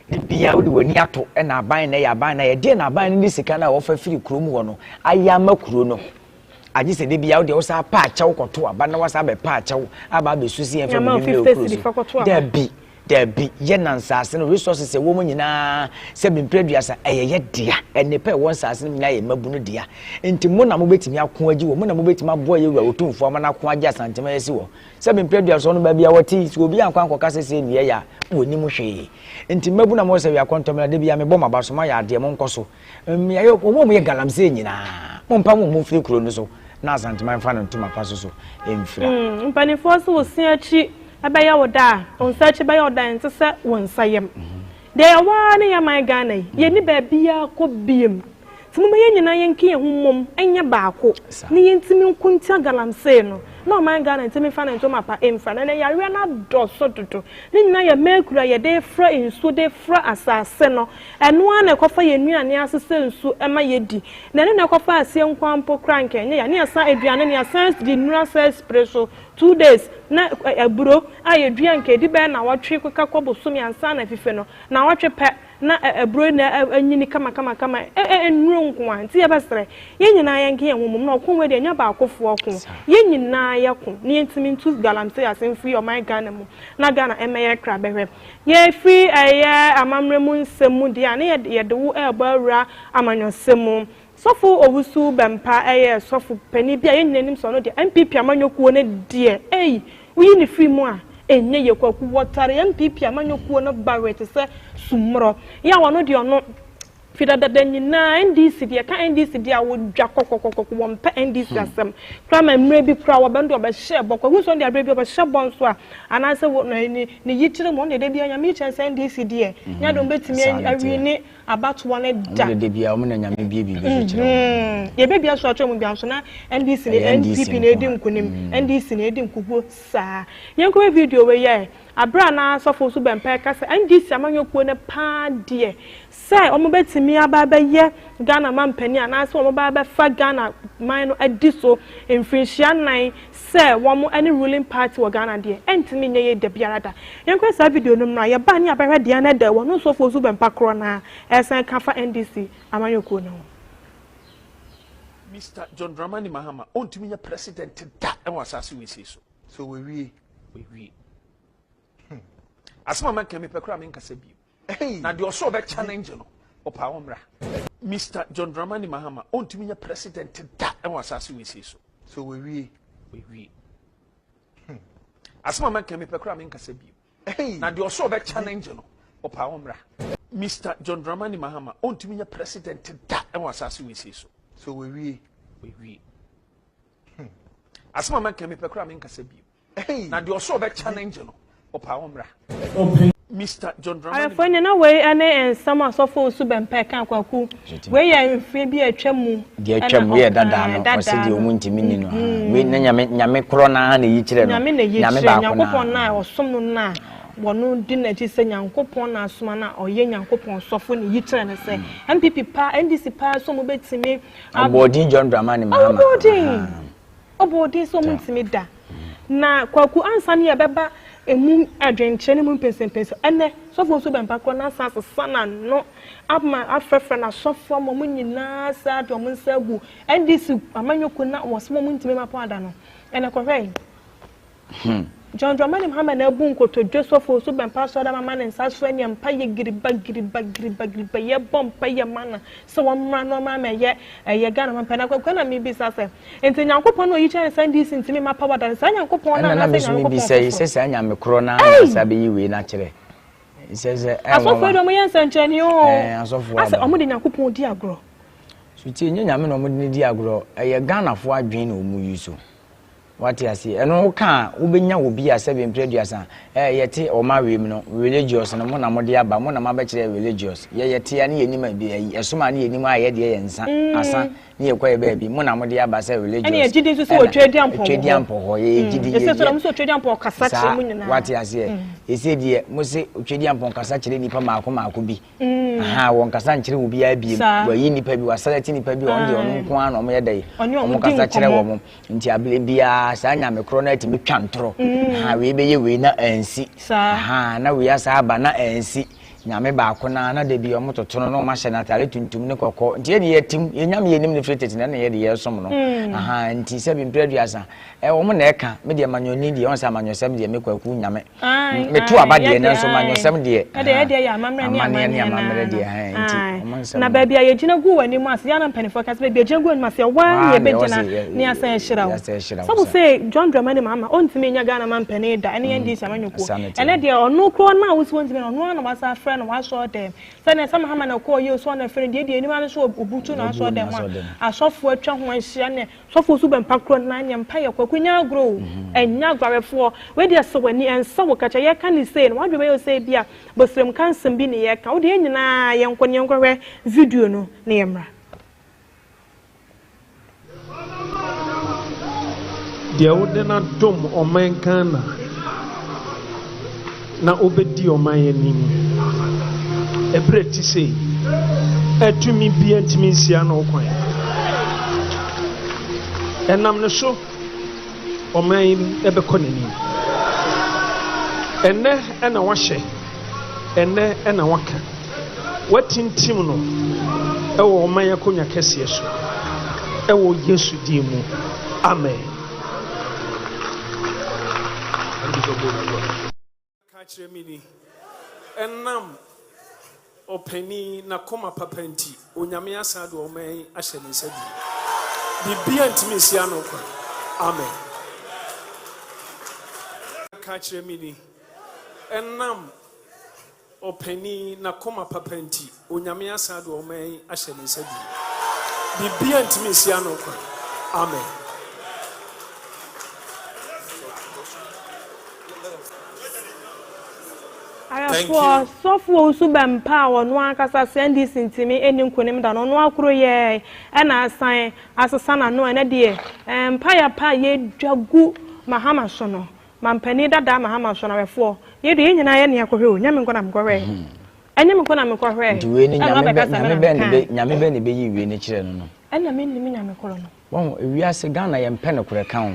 Speaker 3: Da biara wode w'ani ato ɛna aban na ɛyɛ aban na ɛyɛ. Deɛn na aban no de sika no a wɔfa firi kurom hɔ no ayɛ ama kuro no? Agye sɛ da biara wodeɛ wosan pa akyɛw kɔto aba na wasan abɛpa akyɛw aba abɛsu sɛ yɛmfa
Speaker 2: Nyama
Speaker 3: biribi mmrɛ wo
Speaker 2: 50
Speaker 3: kuro
Speaker 2: cedi
Speaker 3: so.
Speaker 2: fa kɔto aba.
Speaker 3: Dabi. Dabi, yɛ na nsaase no resources ɛwɔ mu nyinaa sɛ mprɛ aduasa ɛyɛ yɛ dea. Nnepa ɛwɔ nsaase no mu nyinaa yɛ mmabunu dea. Nti mo na mobɛtumi ako agye wɔ, mo na mobɛtumi aboa yɛ wura Otumfoɔ ama no ako agye Asanteman asi hɔ. Sɛ mprɛ aduasa no baabi a wɔte yi, sɛ obi ankɔ ankɔka sɛ sei na yɛyɛ a, wɔnnim hwee. Nti mmabunu a mowɔ sɛ Wiakɔntɔmmena, da biara mebɔ mo aba so, moayɛ adeɛ, monkɔ so. Mmeaeɛ wɔn a wɔyɛ galamsey nyinaa, mompa wɔn mfiri kuro no so na Asanteman mfa no ntoma pa so so mfira.
Speaker 2: Mpanimfoɔ se wo se akyi bɛyɛ wo dɛ a, wo nsa akyi bɛyɛ wo dɛ a, ɛnte sɛ wo nsa yam. Deɛ yɛwɔ ara ne yɛn man Ghana yi, yɛnni baabiara kɔ biom. Nti momma yɛn nyinaa yɛnka yɛn ho mmom nyɛ baako na yɛntumi nko ntia galamsey no na ɔman Ghana ntumi mfa ne ntoma pa mfira. Na ɛnɛ yareɛ no adɔso dodo. Ne nyinaa yɛ mercury a yɛde refra nsuo de refra asase no. Ɛno ara na ɛkɔfa yɛn nnuane ase sɛ nsu ma yɛdi. Na ɛno na ɛkɔfa aseɛ nko ara mpo koraa anka ɛnyɛ yɛn. Na yɛsan aduane no yɛsan de nnuru asan aspray so 2 days na aburo a yɛdua anka ɛdi bɛyɛ nnawɔtwe keka kɔ bosome ansa na afifi no, nnawɔtwe pɛ na aburo yi na anyini kamakamakama. Nnuro nko ara. Nti yɛbɛsrɛ, yɛn nyinaa yɛnka yɛn ho mmom na ɔko wei deɛ ɛnyɛ baakofoɔ ko. Yɛn nyinaa yɛko na yɛntumi ntu galamsey ase mfiri ɔman Ghana mu na Ghana mmɛyɛ krabɛhwɛ. Yɛfiri ɛyɛ amammerɛ mu nsɛm mu deɛ a, na yɛde wo rebɔ awura amanyɔsɛm mu. Sɔfo Owusu Bɛmpa yɛ sɔfo panin bi a yɛn nyinaa nim sɛ ɔno deɛ NPP amanyɔkuo no deɛ ei, woyi no firi mu a, ɛnyɛ yie. Kwaku wɔtare NPP amanyɔkuo no bawee te sɛ sumorɔ. Yɛ a ɔno deɛ ɔno Fi dadada nyinaa NDC deɛ yɛka NDC deɛ a wɔdwa kɔkɔkɔkɔ wɔmpɛ NDC asɛm koraa ma mmerɛ bi koraa wɔbɛn deɛ ɔbɛhyɛ bɔ kwahu nso deɛ aberɛ bi ɔbɛhyɛ bɔ nso a anaasɛ wɔ ne ne ne yikyerɛ mu ɔno deɛ da biara nyame yikyerɛ sɛ NDC deɛ nyɛ de wɔbɛtumi awi ne abatoɔ no da.
Speaker 3: Wɔn de da biara wɔn na nyame bie biribi so kyerɛ wɔn.
Speaker 2: Yɛbɛbia so akyerɛ mu bia nso na NDC ne NPP na edi nkunim NDC na edi nkuguo saa. Yɛnkɔhwɛ video wei yɛ Bere a na asɔfo nso bɛn pɛɛ ka sɛ NDC amanyɔkuo no paa deɛ sɛ wɔbɛtumi aba abɛyɛ Ghana mampanin anaasɛ wɔba abɛfa Ghana man no adi so mfirinhyia nnan sɛ wɔn ne ruling party wɔ Ghana deɛ ɛntumi nyɛ yie da biara da. Yɛnkɔhwɛ saa video no mmra, yɛba ne yɛabɛhwɛ deɛ na ɛda wɔn nsɔfoɔ nso bɛmpa korɔ no ara ɛresan ka fa NDC amanyɔkuo no ho.
Speaker 8: Mister John Dramani Mahama ɔntumi nyɛ president da wɔ asase wei so.
Speaker 9: So wawie?
Speaker 8: Wawie. Hmm. Asɛm a mɛka mepɛ koraa menkasa bio. Na deɛ ɔsɛ ɔbɛ challenge no ɔpaa ɔmmra. Mr. John Dramani Mahama ɔntumi nyɛ president da wɔ asase wei sei so.
Speaker 9: So wawie?
Speaker 8: Wawie. Hmm. Asɛm a mɛka mepɛ koraa menkasa bio. Na deɛ ɔsɛ ɔbɛ challenge no ɔpaa ɔmmra. Mr. John Dramani Mahama ɔntumi nyɛ president da wɔ asase wei sei so.
Speaker 9: So wawie?
Speaker 8: Wawie. Hmm. Asɛm a mɛka mepɛ koraa menkasa bio. Na deɛ ɔsɛ ɔbɛ challenge no ɔpaa ɔmmra. Mr. John Dramani.
Speaker 2: Ayɛfoɔ nyɛ na wei ne nsɛm a sɔfo Osu Bɛmpɛ ka Kwaku. Wei yɛ mfeɛ bi a atwa mu.
Speaker 3: Deɛ atwa mu yɛ dadaa no ɔsɛ deɛ ɔmu ntumi ni no. Wei na nyame nyame korɔ naa na eyi kyerɛ no.
Speaker 2: Nyame na eyi kyerɛ Nyankopɔn na ɔsom no na wɔn di n'akyi sɛ Nyankopɔn na asoma na ɔyɛ Nyankopɔn sɔfo na eyi kyerɛ no sɛ NPP paa NDC paa sɛ ɔmo bɛtumi
Speaker 3: Ɔbɔɔ din John Dramani Mahama.
Speaker 2: Ɔbɔɔ din. Ɔbɔɔ din sɛ ɔmo ntumi da. Na Kwaku ansa ne yɛbɛba emu adwenkyerɛ ne mu mpɛnsɛmpɛnsɛ. Ɛnɛ sɔfoɔ nso bɛmpa korɔ na asan asesa n'ano ama afrɛfrɛ n'asɔfoɔ ama ɔmo nyinaa saa de ɔmo nsa agu NDC amanyɔkuo na wɔsɛ ɔmo ntumi mma pɔn ada no. Ɛnɛ kɔhwɛ yi.
Speaker 3: Hmm.
Speaker 2: John Dramani Mahama na abu nkotodwe sɔfo so bɛmpa asɔre ama ne nsa so ɛneɛ mpa yɛ giriba giriba giriba giriba yɛ bɔ mpa yɛ ma no sɛ wɔmmra na ɔmmra mɛyɛ ɛyɛ Ghana ma mpa na kwakwa na mebisa sɛ nti Nyankopɔn na oyi kyerɛ ne sɛ NDC ntumi ma power da no saa Nyankopɔn no
Speaker 3: ɛna na
Speaker 2: anaasɛ
Speaker 3: me so
Speaker 2: Nyankopɔn
Speaker 3: mebisa yi
Speaker 2: foforɔ
Speaker 3: sɛ saa nyame korɔ no ara na
Speaker 2: Ei!
Speaker 3: asa bɛyi wei no akyerɛ sɛ sɛ
Speaker 2: Asɔfoɔ yi
Speaker 3: ɛnwanwa
Speaker 2: deɛ wɔyɛ nsɛnkyerɛnne oo
Speaker 3: ɛɛ asɔfoɔ
Speaker 2: asɛ
Speaker 3: aba
Speaker 2: wɔn de Nyankopɔn di agorɔ.
Speaker 3: So tie nyɛ nyame na wɔde no di agorɔ ɛyɛ Ghanafoɔ adwene na wɔn yi so Wate aseɛ? Ɛno wo ka a, wobɛnya obi a sɛbe mprɛ aduasa, eh, yɛte ɔma wei mu no, religious no, mo na mode aba, mo na moabɛkyerɛ yɛ religious. Yɛ yɛte a ne yɛnim a, bi, ɛsom a ne yɛnim a yɛ deɛ yɛ nsa, asa, ne yɛkɔ yɛ baabi, mo na mode aba sɛ religious.
Speaker 2: Ɛne yɛgye di nso sɛ
Speaker 3: Ɛna,
Speaker 2: wɔ Tweaduampɔn wɔ hɔ.
Speaker 3: Tweaduampɔn hɔ, yɛ yɛgye di,
Speaker 2: Ɛsɛ
Speaker 3: yɛ,
Speaker 2: sɛ
Speaker 3: yɛ,
Speaker 2: mo sɛ Tweaduampɔn kasa kyerɛ
Speaker 3: saa,
Speaker 2: mo nyinaa.
Speaker 3: wate aseɛ? Ɛsei deɛ, mo se Tweaduampɔn kasa kyerɛ nnipa maako maako bi. Ahaa, wɔnkasa nkyerɛ obiara biem. Wɔayi nnipa bi, wɔaselɛte nnipa bi a ɔno deɛ ɔno nko ara na wɔyɛ dɛ, wɔkasa kyerɛ wɔn. Nti abere biara saa nyame korɔ no atumi twa ntorɔ. Ahaa, wei bɛyɛ wei na ansi. Ahaa, na wei asa aba na ansi. Nyame baako no ara na da bi wɔn toto no na wɔn ahyɛ no atare tuntum ne kɔkɔɔ nti yɛde yɛtim yɛn Nyame yɛnim no firi tete na ɛna yɛde yɛsom no mm. aha nti sɛ bi mpere aduasa ɛ wɔn na ɛka me deɛ manyɔni deɛ wɔn sɛ amanyɔsɛm deɛ me kwaku Nyame meto aba deɛ nanso manyɔsɛm deɛ
Speaker 2: ɛdeɛ ɛdeɛ yɛ amammerɛ ne
Speaker 3: amanneɛ ne amammerɛ deɛ nti wɔn nsɛm
Speaker 2: na baabi a yɛgyina gu wɔ anim ase yɛn na mpanimfoɔ ka sɛ baabi a yɛgyina gu anim ase wɔn na yɛbɛgyina ne asan ahyira wo sɛbo sɛ John Dramani Mahama ɔntumi nyɛ Ghana mampanin da ɛne NDC amanyɔkuo ɛnɛ deɛ ɔno korɔ no a wosi wɔntumi no ɔno ara na wasa afrɛ no wasɔɔ dɛm sɛdeɛ sɛ Mahama na kɔɔ yie so ɔna afrɛ no deɛ deɛ anim ano so ɔbutu no asɔɔ dɛm a asɔfoɔ atwa ho ahyia ne sɔfoɔ so bɛmpa korɔ na nyɛ mpa yɛ kwaku nyɛ agorɔ o ɛnyɛ agorɔfoɔ wei deɛ sɛ w'ani ɛnsa wo kakyɛ yɛka ne sei no wadwe bɛyɛ sɛ bi a bɔsrɛm ka nsɛm bi ne yɛka wo deɛ yɛn nyinaa yɛnkɔ ne yɛnkɔhwɛ video no ne yɛmmra.
Speaker 8: Deɛ wode no adom ɔman Ghana na wobɛdi ɔman anim ɛberɛ ti sei a tumi bia ntumi nsi ano kwan. Ɛnam ne so ɔman yi bɛkɔ n'anim. Ɛnnɛ na wahyɛ, ɛnnɛ na waka. Wɔatintim no wɔ ɔman akonnwa kɛseɛ so, wɔ Yesu din mu, amen. Ka kyerɛ me ni, ɛnam ɔpanin n'akoma papa nti, Onyame asan de ɔman yi ahyɛ ne nsa bio. Biribiara ntumi nsi ano kwan. Amen. Ka kyerɛ me ni, ɛnam Ɔpanin, n'akoma papa nti, Onyame asan de ɔman yi ahyɛ ne nsa bio. Biribiara ntumi nsi ano kwan. Amen.
Speaker 2: Ayɛfoɔ, sɔfo Owusu Bɛmpa a ɔno ankasa sɛ NDC ntumi nni nkonim da no, ɔno akoro yɛɛ ɛna asan asesa n'ano ɛnɛ deɛ mpaeɛ pa a yɛdwa gu Mahama so no, Mampanin dadaa Mahama so no awɛfoɔ yei deɛ yɛn nyinaa yɛ nea kɔhwɛ o nyɛ me nko na mekɔhwɛɛ ɛnyɛ me nko na mekɔhwɛɛ
Speaker 3: Nti wei no nyame bɛ nyame bɛ ne bɛ nyame bɛ ne bɛyi wei no kyerɛ no no.
Speaker 2: Ɛna me nnim nyame korɔ no.
Speaker 3: Wahu ewiase Ghana yɛn pɛ nokorɛ ka o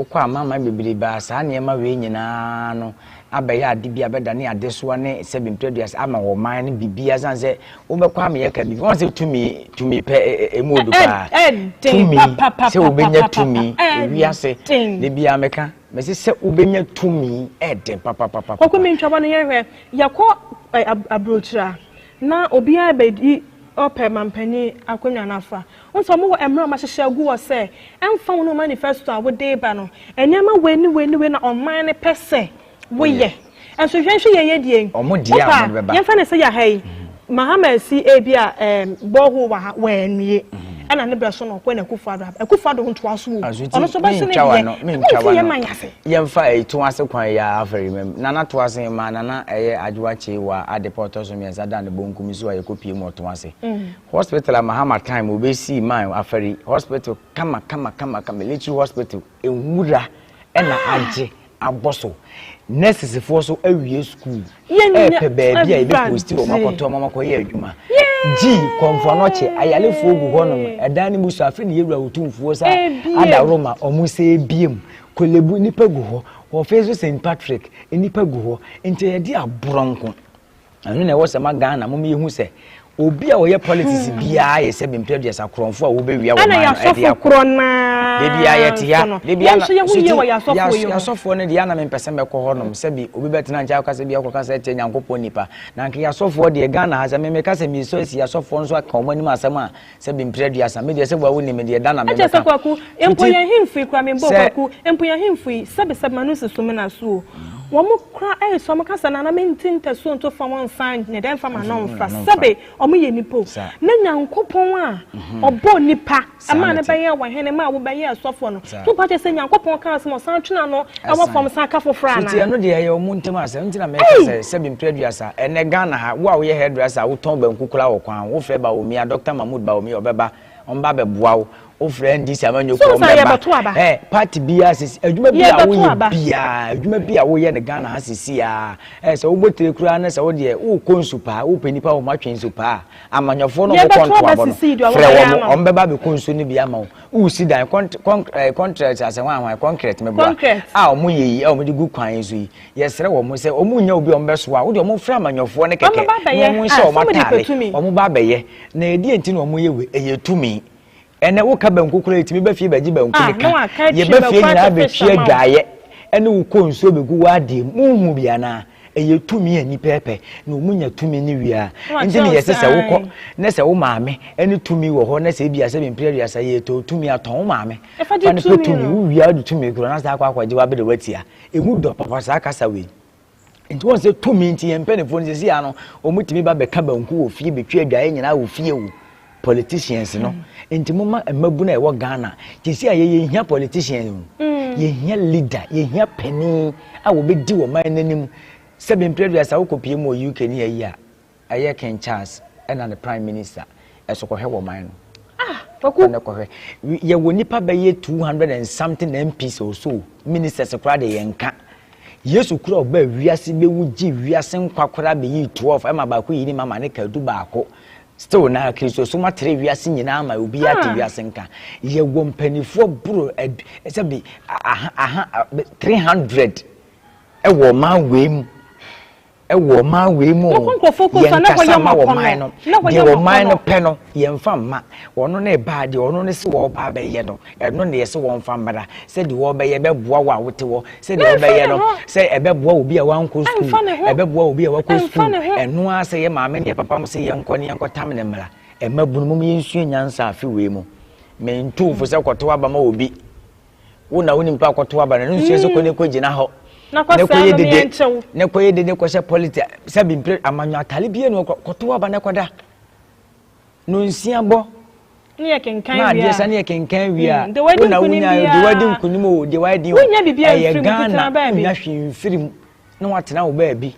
Speaker 3: wokɔ amanaman bebrebe a saa nneɛma wei nyinaa no abɛyɛ ade bi a bɛdane adesoa ne sɛbi mprɛduasa ama wɔ man no biribiara sane sɛ wobɛkɔ ama yɛka biribi wɔn sɛ tumi tumi pɛ emu odu paa tumi sɛ wobɛnya tumi ewiase de bia meka mɛsi sɛ wobɛnya tumi ɛden papapapa.
Speaker 2: Kɔkɔ mi ntwa bɔ no yɛhwɛ yɛkɔ aburokyire a na obiara bɛdi ɔpɛ mampanyin akonnwa no afa wɔn sɛ wɔn wɔ mmerɛ a wɔahyehyɛ agu hɔ sɛ ɛnfa wɔn manifesto a wɔde ba no nneɛma wei ne wei ne wei na ɔman no pɛ sɛ woyɛ nso hwɛ nhwɛ yɛn yɛ deɛ yi
Speaker 3: ɔmo deɛ a ɔmo de bɛba
Speaker 2: yɛmfa ne sɛ yɛ ha yi Mahama asi ebi a ɛɛm borehole wɔ ha wɔanwie ɛna ne brɛ so no ɔkɔ na Akufo Addo aba Akufo Addo ntoa so o ɔno nso bɛso ne deɛ
Speaker 3: mentwa
Speaker 2: wa no
Speaker 3: yɛmfa ɛyi to ase kwan yi a afɛre mɛm nana to ase ma nana ɛyɛ adwoa kyei wɔ adepa ɔtɔ so mmiɛnsa da ne bonkum so a yɛkɔ pie mu ɔto ase hospital a Mahama time obɛsii man afɛre hospital kama kama kama kama military hospital nwura ɛna agye abɔ so. Nurses foɔ so awie school ɛɛpɛ baabi a yɛbɛ posti wɔn akɔtɔ wɔn akɔyɛ adwuma. Gyi kɔnfoanɔkye ayalefoɔ gu hɔnom ɛdan no mu so afei na yɛwura otumfuo sa adaworoma wɔn sɛ ebiem kolebu nipa gu hɔ wɔfei so St Patrick nipa gu hɔ nti yɛde aborɔ nko. Ɛno na ɛwɔ sɛ ma Ghana mom yɛhu sɛ obi a ɔyɛ politics hmm. biara yɛ sɛ bempɛ aduasa korɔmfo a wobɛwia wɔ man no ɛde akɔ debia yɛte ya debia na suti yɛasɔfoɔ no deɛ ana mempɛ sɛ mɛkɔ hɔ nom sɛbi obi bɛtena nkyɛn akasa bi akɔka sɛ ɛteɛ Nyankopɔn nipa na anka yɛasɔfoɔ deɛ Ghana ha sɛ memeka sɛ mesɔ asi yɛasɔfoɔ nso aka wɔn anim asɛm a sɛ bi mpere aduasa me deɛ sɛ wa wonim me deɛ da na
Speaker 2: mebɛka. Ɛkyɛ sɛ kwaku mpo yɛn hemfo yi kora membɔ kwaku mpo yɛn hemfo yi sɛbi sɛbi ma no nsusu me na so o wɔn kora ɛyɛ sɛ wɔn kasa na na mente ntasuo nto fam nsa nyɛ dɛ nfa ma no nfa sɛbi wɔn yɛ nipa o na Nyankopɔn a ɔbɔ nipa ɛma ne bɛyɛ wɔ hene ma wo bɛyɛ ɛsɔfoɔ no so pa kyɛ sɛ Nyankopɔn ka asɛm ɔsan twe n'ano ɛwɔ fam san ka foforɔ anaa.
Speaker 3: Nti ɛno deɛ ɛyɛ wɔn ntam asɛm nti na mɛka sɛ sɛbi mpere aduasa ɛnɛ Ghana ha wo a woyɛ hairdresser a wotɔn banku koraa wɔ kwan ho wofrɛ Bawumia Doctor Mahmood Bawumia ɔbɛba ɔmba abɛboa wo. Wofrɛ NDC amanyɔkuo wɔn bɛba. Ɛ party biara sisi adwuma bi a woyɛ biara adwuma bi a woyɛ no Ghana ha sisi a ɛ sɛ wobɔ tire koraa ne sɛ wodeɛ wokɔ nsu paa wopɛ nipa wɔn atwe nsu paa amanyɔfoɔ no wɔkɔ ntoabɔ no frɛ wɔn wɔn bɛba abɛkɔ nsu no bi ama wo. Wosi dan kɔntrɛt asɛ hwan hwan kɔnkrɛt meboa a wɔn yɛ yi a wɔn de gu kwan so yi yɛsrɛ wɔn sɛ wɔn nya obi a wɔn bɛsoa wode wɔn frɛ amanyɔfoɔ no kɛkɛ na wɔn nhyɛ wɔn ataare wɔn ba abɛyɛ na ɛdeɛ nti na wɔn yɛ wei ɛyɛ tumi. Ɛnɛ woka banku koraa yɛtumi ba fie bɛgye banku no ka. Yɛba fie nyinaa bɛtwi adwaeɛ ɛne wo kɔ nsuo bɛgu w'adeɛ mu. Wonhu bi anaa? Ɛyɛ tumi a nnipa ɛpɛ na wɔn nya tumi no wie a. Nti na yɛsɛ sɛ wokɔ na sɛ wo maame ɛne tumi wɔ hɔ na sɛ ebi a sɛ mpere aduasa yɛtɔ tumi atɔn wo maame. Fa no pɛ tumi wowie a wode tumi korɔ na saa akɔ akɔgye w'abere watia. Ɛmu dɔ papa saa kasa wei. Nti wɔn sɛ tumi nti yɛn mpanimfoɔ no sisi ano wɔn tumi ba bɛka banku wɔ fie bɛtwi adwaeɛ nyinaa wɔ fie o politicians no mm. nti mo ma mmabunu a ɛwɔ Ghana sisi a yɛyɛ hia politicians o mm. yɛhia leader yɛhia panin a wɔbɛdi wɔn man n'anim sɛbi mpere aduasa wokɔ pie mu wɔ UK ne ayi a Ɛyɛ King Charles ɛna ne prime minister ɛso kɔhwɛ wɔ man no.
Speaker 2: Ah, Kwaku.
Speaker 3: Ɛna kɔhwɛ. Yɛwɔ nipa bɛyɛ 200 and something MPs or so. Ministers koraa de yɛn ka. Yesu kura ɔba wiase bɛwu gye wiase nkwa koraa bɛyi 12 ɛma baako yi ne mama ne ka du baako. Still na Kristo som atere wiase nyinaa ma obiara te ah. wiase nka. Yɛwɔ mpanimfoɔ boro sɛ bi aha aha 300 ɛwɔ ɔman wei mu. Wɔ ɔman wei mu o, yɛnkasa mma ɔman no. Deɛ ɔman no pɛ no, yɛmfa mma. Ɔno ne ba a, deɛ ɔno ne se wɔreba abɛyɛ no, ɛno na yɛse wɔmfa mmra. Sɛ deɛ wɔrebɛyɛ bɛboa wo a wote hɔ, sɛ deɛ wɔbɛyɛ no, sɛ ɛbɛboa obi a wankɔ sukuu, ɛbɛboa obi a wakɔ sukuu, ɛno ara sɛ yɛ maame ne yɛ papa mo se yɛnkɔ ne yɛnkɔtam ne mmra. Mmabunu, mom yɛnsua nyansa afe wei mu. Mentu wo fo sɛ kɔto aba ma obi. Wo na wo nipa akɔto aba no, ɛno nsuo sɛ kɔ ne kɔ gyina hɔ.
Speaker 2: Na kɔ
Speaker 3: sɛ
Speaker 2: no yɛ nkyɛw.
Speaker 3: Ne kɔ yɛ dede kɔhyɛ politics sɛ bi mpere amanyɔ atale bie no kɔto aba ne kɔda. No nsia bɔ.
Speaker 2: Ne yɛ kenkan
Speaker 3: wie a. Na adeɛ sa ne yɛ kenkan wie a. Mm, wo na wonya de wadi nkunim o, de wadi o.
Speaker 2: Wonya biribi
Speaker 3: amfiri mu tena baabi. Ɛyɛ Ghana wonya hwee mfiri mu na watena wo baabi.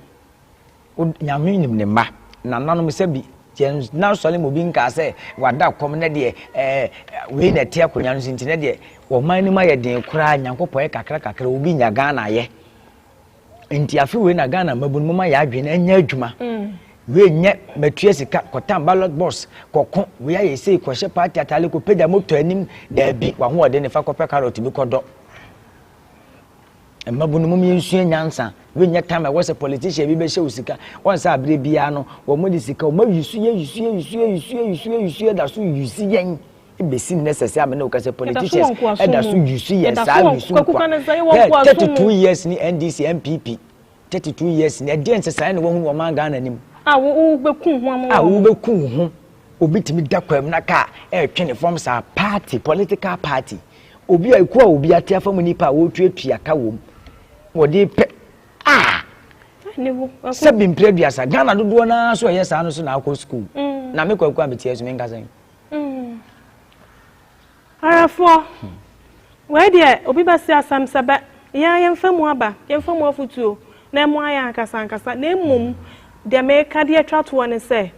Speaker 3: Wo Nyame nim ne mma. Nananom sɛ bi yɛn n'asɔre mu obi nkaa sɛ wada kɔm ne deɛ ɛɛ wei na ɛte akonnwa no so nti ne deɛ ɔman no mu ayɛ den koraa Nyankopɔn yɛ kakra kakra obi nya Ghana ayɛ nti afe wei na Ghana mmabunu moma yɛ adwene ɛnyɛ adwuma mm. wei nyɛ matua sika kɔtam ballot box kɔko wei ayɛ sei kɔhyɛ party atale kɔpagya moto anim daabi wahoɔden ne fa kɔpɛ carrot bi kɔdɔ Mmabunu mom yɛnsua nyansa. Wei nyɛ time a ɛwɔ sɛ politician bi bɛhyɛ wo sika. Wɔn sɛ abere biara no wɔn de sika wɔn ayusu yɛ yusu yɛ yusu yɛ yusu yɛ yusu yɛ yusu yɛ da so yusu yɛn ebesi nnɛ sɛ sɛ amene wo kasa politicians ɛda so yusu yɛn saa yusu nkwa. 32 years ni NDC NPP 32 years ni ɛdeɛ nsesaeɛ na wɔahunu wɔn man Ghana nim.
Speaker 2: A wobɛku ho ama
Speaker 3: A wobɛku ho. Obi tumi da kwam na kaa ɛretwe ne fam saa party political party. Obi a ekuo a obi ate afa mu nipa a wɔretuatua ka wom wɔde pɛ a sɛbi mpere aduasa Ghana dodoɔ naa so ɛyɛ saa no so na akɔ sukuu mm. na me kwaku a meteɛ so menka sɛn.
Speaker 2: Mm. Awerɛfoɔ, wei deɛ obi bɛse asɛm sɛ bɛ, yɛn ara yɛmfa mu aba, yɛmfa mu afotuo na ɛmmoa yɛn ankasa ankasa, na mmom deɛ meka de atwa toɔ ne sɛ,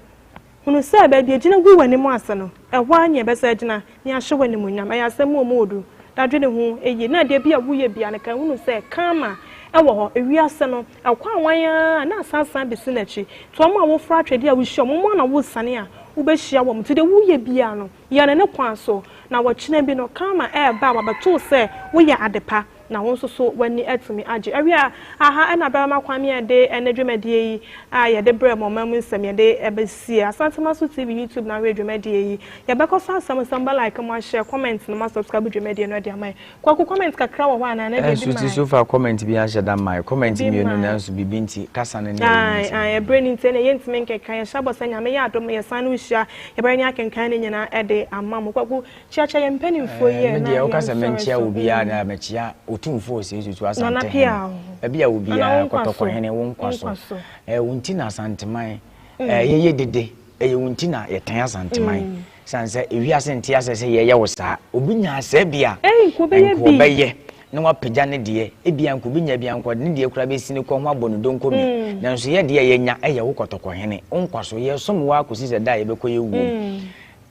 Speaker 2: hunu sɛ baabi a ɛgyina gu w'anim ase no, ɛhɔ ara na ɛbɛsan agyina na yɛahyɛ wo animuonyam. Ɛyɛ asɛm a ɔmu ɔdu, na dwene ho yie, na adeɛ bi a woyɛ biara no, ka hunu sɛ karma wɔ hɔ. Ewiase no, ɛkɔ awan ara na asan san abɛsi n'akyi. Nti wɔn a woforo atwedeɛ a wohyia wɔn, wɔn ara na wosiane a wobɛhyia wɔn. Nti deɛ woyɛ biara no, Yɛ no ne kwan so, na ɔkyena bi no, karma reba a wabɛto wo sɛ woyɛ ade pa, na wo nso so w'ani atumi agye. Awia, aha na bɛma kwan me yɛde ɛnnɛ dwumadie yi a yɛde brɛ mo ɔman mu nsɛm yɛde bɛsie. Asantemaso TV YouTube na awie dwumadie yi. Yɛbɛkɔ so asɛm sɛ mobɛ like, mo ahyɛ, comment na mo asubscribe dwumadie no de ama yɛn. Kwaku comment kakra wɔ hɔ anaa na deɛ bi
Speaker 3: mae. So far comment bi anhyɛ da mmae. Comment mmienu nanso biribi nti kasa no ne ayi
Speaker 2: nti. Ae ae ɛberɛ no nti ɛneɛ yɛntumi nkenkan yɛhyɛ bɔ sɛ Nyame yɛ adom yɛsan ne wo hyia yɛbɛyɛ ne akenkan ne nyinaa ɛde ama mo. Kwaku kyeakyea yɛn mpanimfoɔ yi ɛ
Speaker 3: na
Speaker 2: yɛnsɔre
Speaker 3: so. Woka sɛ menkyea obiara na mekyea Otumfoɔ Osei Tutu Asante hene. Baabi a obiara Kɔtɔkɔ hene wo nkwa so. Wo nti na Asanteman yɛyɛ dede. Ɛyɛ wo nti na yɛtan Asanteman. Sane sɛ ewiase nte asɛ sɛ yɛyɛ wo saa. Obi nyaa saa bi a,
Speaker 2: nka
Speaker 3: ɔbɛyɛ na wapagya ne deɛ. Ebia nka obi nya bi a, nka ɔde ne deɛ koraa bɛsi ne kɔn ho abɔ no donkomi. Nanso yɛ deɛ yɛnya yɛ wo kɔtɔkɔhene, wo nkwa so. Yɛresom wo ara kɔsi sɛ da a yɛbɛkɔ yɛn wuo mu.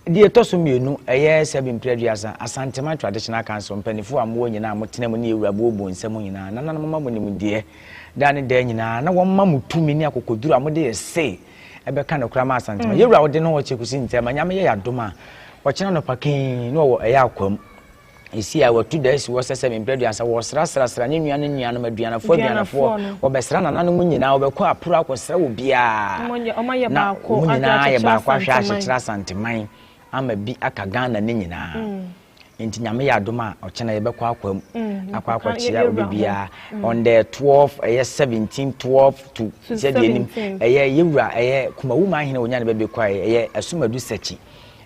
Speaker 3: Deɛ ɛtɔ so mmienu, ɛyɛ sɛbi mprɛ aduasa, Asanteman Traditional Council mpaninfoɔ a mowɔ nyinaa a motena mu ne yɛn wura booboo nsa mu nyinaa, nananom mma mo nimdeɛ daa ne daa nyinaa na wɔmma mo tumi ne akokoduru a mode yɛ se ɛbɛka nokorɛ ama Asanteman. Yɛn wura wode ne ho ɔkyɛ kusi ntɛm a, Nyame yɛ yɛn adom a, ɔkyena anɔpa kee na ɔwɔ ɛyɛ Akwam. Esi a watu da asi hɔ sɛ sɛ mprɛ aduasa wɔsrasrasra ne nua ne nuanom aduanafoɔ aduanafoɔ wɔbɛsra nananom nyinaa wɔbɛkɔ aporo akɔsra obiara na wɔn nyinaa yɛ baako ahwɛ ahyekyerɛ Asanteman ama bi aka Ghana ne nyinaa mm. Nti Nyame yɛ adom a ɔkyena yɛbɛkɔ akwam mm, akɔ akɔkyea obi biara mm. on the 12 ɛyɛ 17 12 to sɛdeɛ anim ɛyɛ yɛwura ɛyɛ Kumawu man hene wɔnya ne bɛbɛkɔ ɛyɛ Asumadu Sakyi.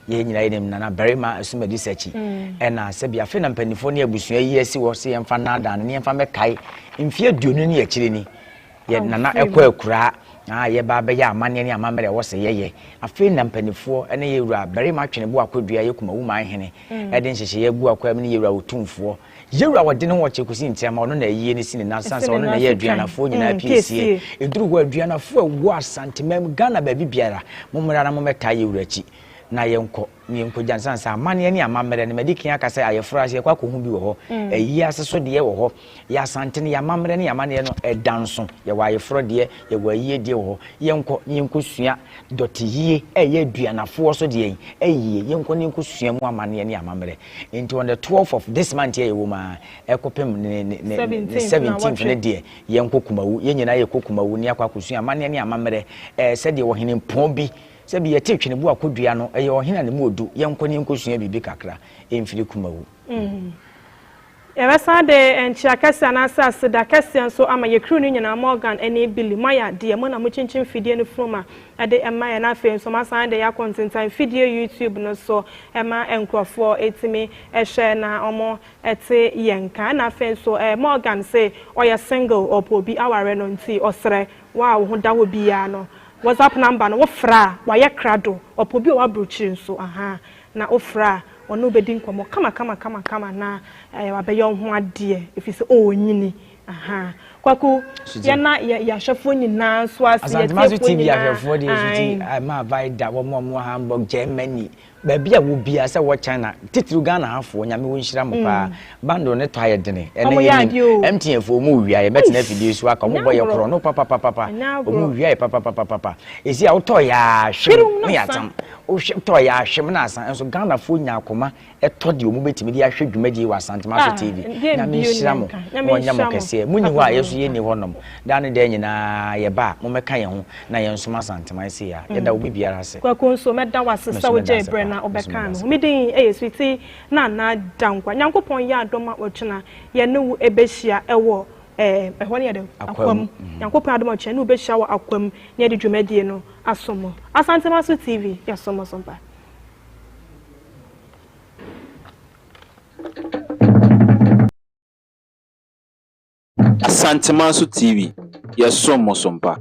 Speaker 3: Yɛn nyinaa yɛnim Nana Barima Asumadi Sakyi. Ɛna sɛbi afei na mpanimfoɔ ne abusua yi asi hɔ sɛ yɛmfa nnaadaa no ne yɛmfa mmɛkae mfeɛ aduonu ne akyire ni. Yɛ Nana ɛkɔ akuraa na yɛba abɛyɛ amanneɛ ne amammerɛ ɛwɔ sɛ yɛyɛ. Afei na mpanimfoɔ ne yɛwura Barima Tweneboa Akwadua yɛ Kumawu man hene ɛde nhyehyɛeɛ agu akwaa mu ne yɛwura Otumfoɔ Yewura wɔde ne ho ɔkyɛ kɔsi ntiama ɔno na ayie no si ne nan sane sɛ ɔno na ɛyɛ aduanafoɔ nyinaa piesie. Ɛduru hɔ aduanafoɔ a ɛwɔ Asanteman mu Ghana baabi biara mommra na mommɛtaa yewura akyi na yɛnkɔ na yɛnkɔgya no sane sɛ amanneɛ ne amammerɛ no madi kan aka sɛ ayeforɔ ase yɛkɔ akɔhu bi wɔ hɔ ayie ase so deɛ wɔ hɔ yɛ Asante no yɛ amammerɛ ne yɛ amanneɛ no ɛda nso yɛwɔ ayeforɔ deɛ yɛwɔ ayie deɛ wɔ hɔ yɛnkɔ na yɛnkɔsua dɔteyie ɛyɛ aduanafoɔ so deɛ ayie yɛnkɔ na yɛnkɔsua mu amanneɛ ne amammerɛ Nti on the twelfth of this month yɛ yɛwɔ mu a ɛkɔpem ne ne ne ne seventeenth ne deɛ yɛnkɔ Kumawu yɛn nyinaa yɛkɔ Kumawu ne akɔ akɔsua amanneɛ ne amammerɛ ɛɛ sɛdeɛ ɔhene mpɔn bi sɛbi yɛte Tweneboa akɔdua no ɛyɛ ɔhene a ne mu ɔdu yɛnkɔ ne yɛnkɔsua biribi kakra ɛmfiri Kumawu.
Speaker 2: Mm. Yɛbɛsan de nkyea kɛseɛ anaasɛ aseda kɛseɛ nso ama yɛ crew no nyinaa, Morgan ne Billy, moayɛ adeɛ, mo na mokyinkyim fidie no funuma de ma yɛn, na afei nso moasan de yɛ akɔ ntentan fidie YouTube no so ma nkurɔfoɔ tumi hwɛ na wɔte yɛn nka. Ɛna afei nso Morgan se ɔyɛ single, ɔpɛ obi aware no nti ɔsrɛ wo a wo ho da hɔ biara no WhatsApp number no wofrɛ a wayɛ krado, ɔpɛ obi a ɔwɔ aburokyire nso ahaa na wofrɛ a ɔne wo bɛdi nkɔmmɔ kama kama kama kama na eh, wabɛyɛ wo ho adeɛ ɛfiri sɛ ɔrenyini. Aha. Kwaku, yɛna yɛ ahwɛfoɔ nyinaa nso ase,
Speaker 3: Asantemaso
Speaker 2: yɛtiefoɔ
Speaker 3: TV
Speaker 2: nyinaa.
Speaker 3: ahwɛfoɔ deɛ so ti
Speaker 2: Ae.
Speaker 3: ma Vida wɔn a wɔwɔ Hamburg, Germany, baabi a wɔ biara sɛ wɔ China, titiriw Ghana hafoɔ, Nyame wɔ nhyira mo paa. Bundle ne tɔ ayɛ dene, ɛnɛ
Speaker 2: Wɔn yɛ
Speaker 3: yɛnim
Speaker 2: adeɛ o.
Speaker 3: MTN foɔ wɔn wia yɛ, mɛtena
Speaker 2: Eish,
Speaker 3: afidie so aka, wɔn
Speaker 2: ɛnyɛ
Speaker 3: bɔ yɛ
Speaker 2: agorɔ.
Speaker 3: korɔ no papapapapa,
Speaker 2: Ɛnyɛ
Speaker 3: wɔn
Speaker 2: agorɔ.
Speaker 3: wia yɛ papapapapa. Esi a wotɔ yɛ a hwem
Speaker 2: Hwirim
Speaker 3: ne
Speaker 2: na
Speaker 3: yɛ
Speaker 2: asa.
Speaker 3: atam. Wohwɛ tɔ yɛ ahwem na asa nso Ghanafoɔ nya akoma tɔ deɛ wɔn bɛtumi de ahwɛ dwumadie wɔ Asantemaso
Speaker 2: Ah,
Speaker 3: TV.
Speaker 2: deɛ
Speaker 3: Nyame
Speaker 2: mbio
Speaker 3: nhyira
Speaker 2: ne
Speaker 3: mo
Speaker 2: nka.
Speaker 3: na
Speaker 2: Nyame
Speaker 3: ɔnyɛ mo
Speaker 2: nhyira mo.
Speaker 3: kɛseɛ. Mo nni hɔ a yɛn nso yɛnni
Speaker 2: Papaapa.
Speaker 3: hɔ nom. Daa ne daa nyinaa yɛba a mommɛka yɛn ho na yɛnsom Asanteman sei a. Yɛda obi biara ase.
Speaker 2: Kwaku nso mɛda wo ase
Speaker 3: Me
Speaker 2: sɛ
Speaker 3: nso meda
Speaker 2: wogyee
Speaker 3: ase
Speaker 2: berɛ
Speaker 3: paa.
Speaker 2: na
Speaker 3: Me nso
Speaker 2: wobɛkaa
Speaker 3: meda
Speaker 2: me
Speaker 3: ase
Speaker 2: ho. Me
Speaker 3: paa.
Speaker 2: din yɛ Sweetie Nana Dankwa. Nyankopɔn yɛ adom a ɔkyena yɛne wo bɛhyia wɔ eh, ɛhɔ no yɛ dɛn?
Speaker 3: Akwam.
Speaker 2: Akwam. Nyankopɔn adom a ɔkyena yɛne wo bɛhyia wɔ Akwam na yɛde dwumadie no aso mo. Asantemaso TV, yɛsom mo so mpa.
Speaker 1: Asantemanso TV, yɛsom mo so mpa.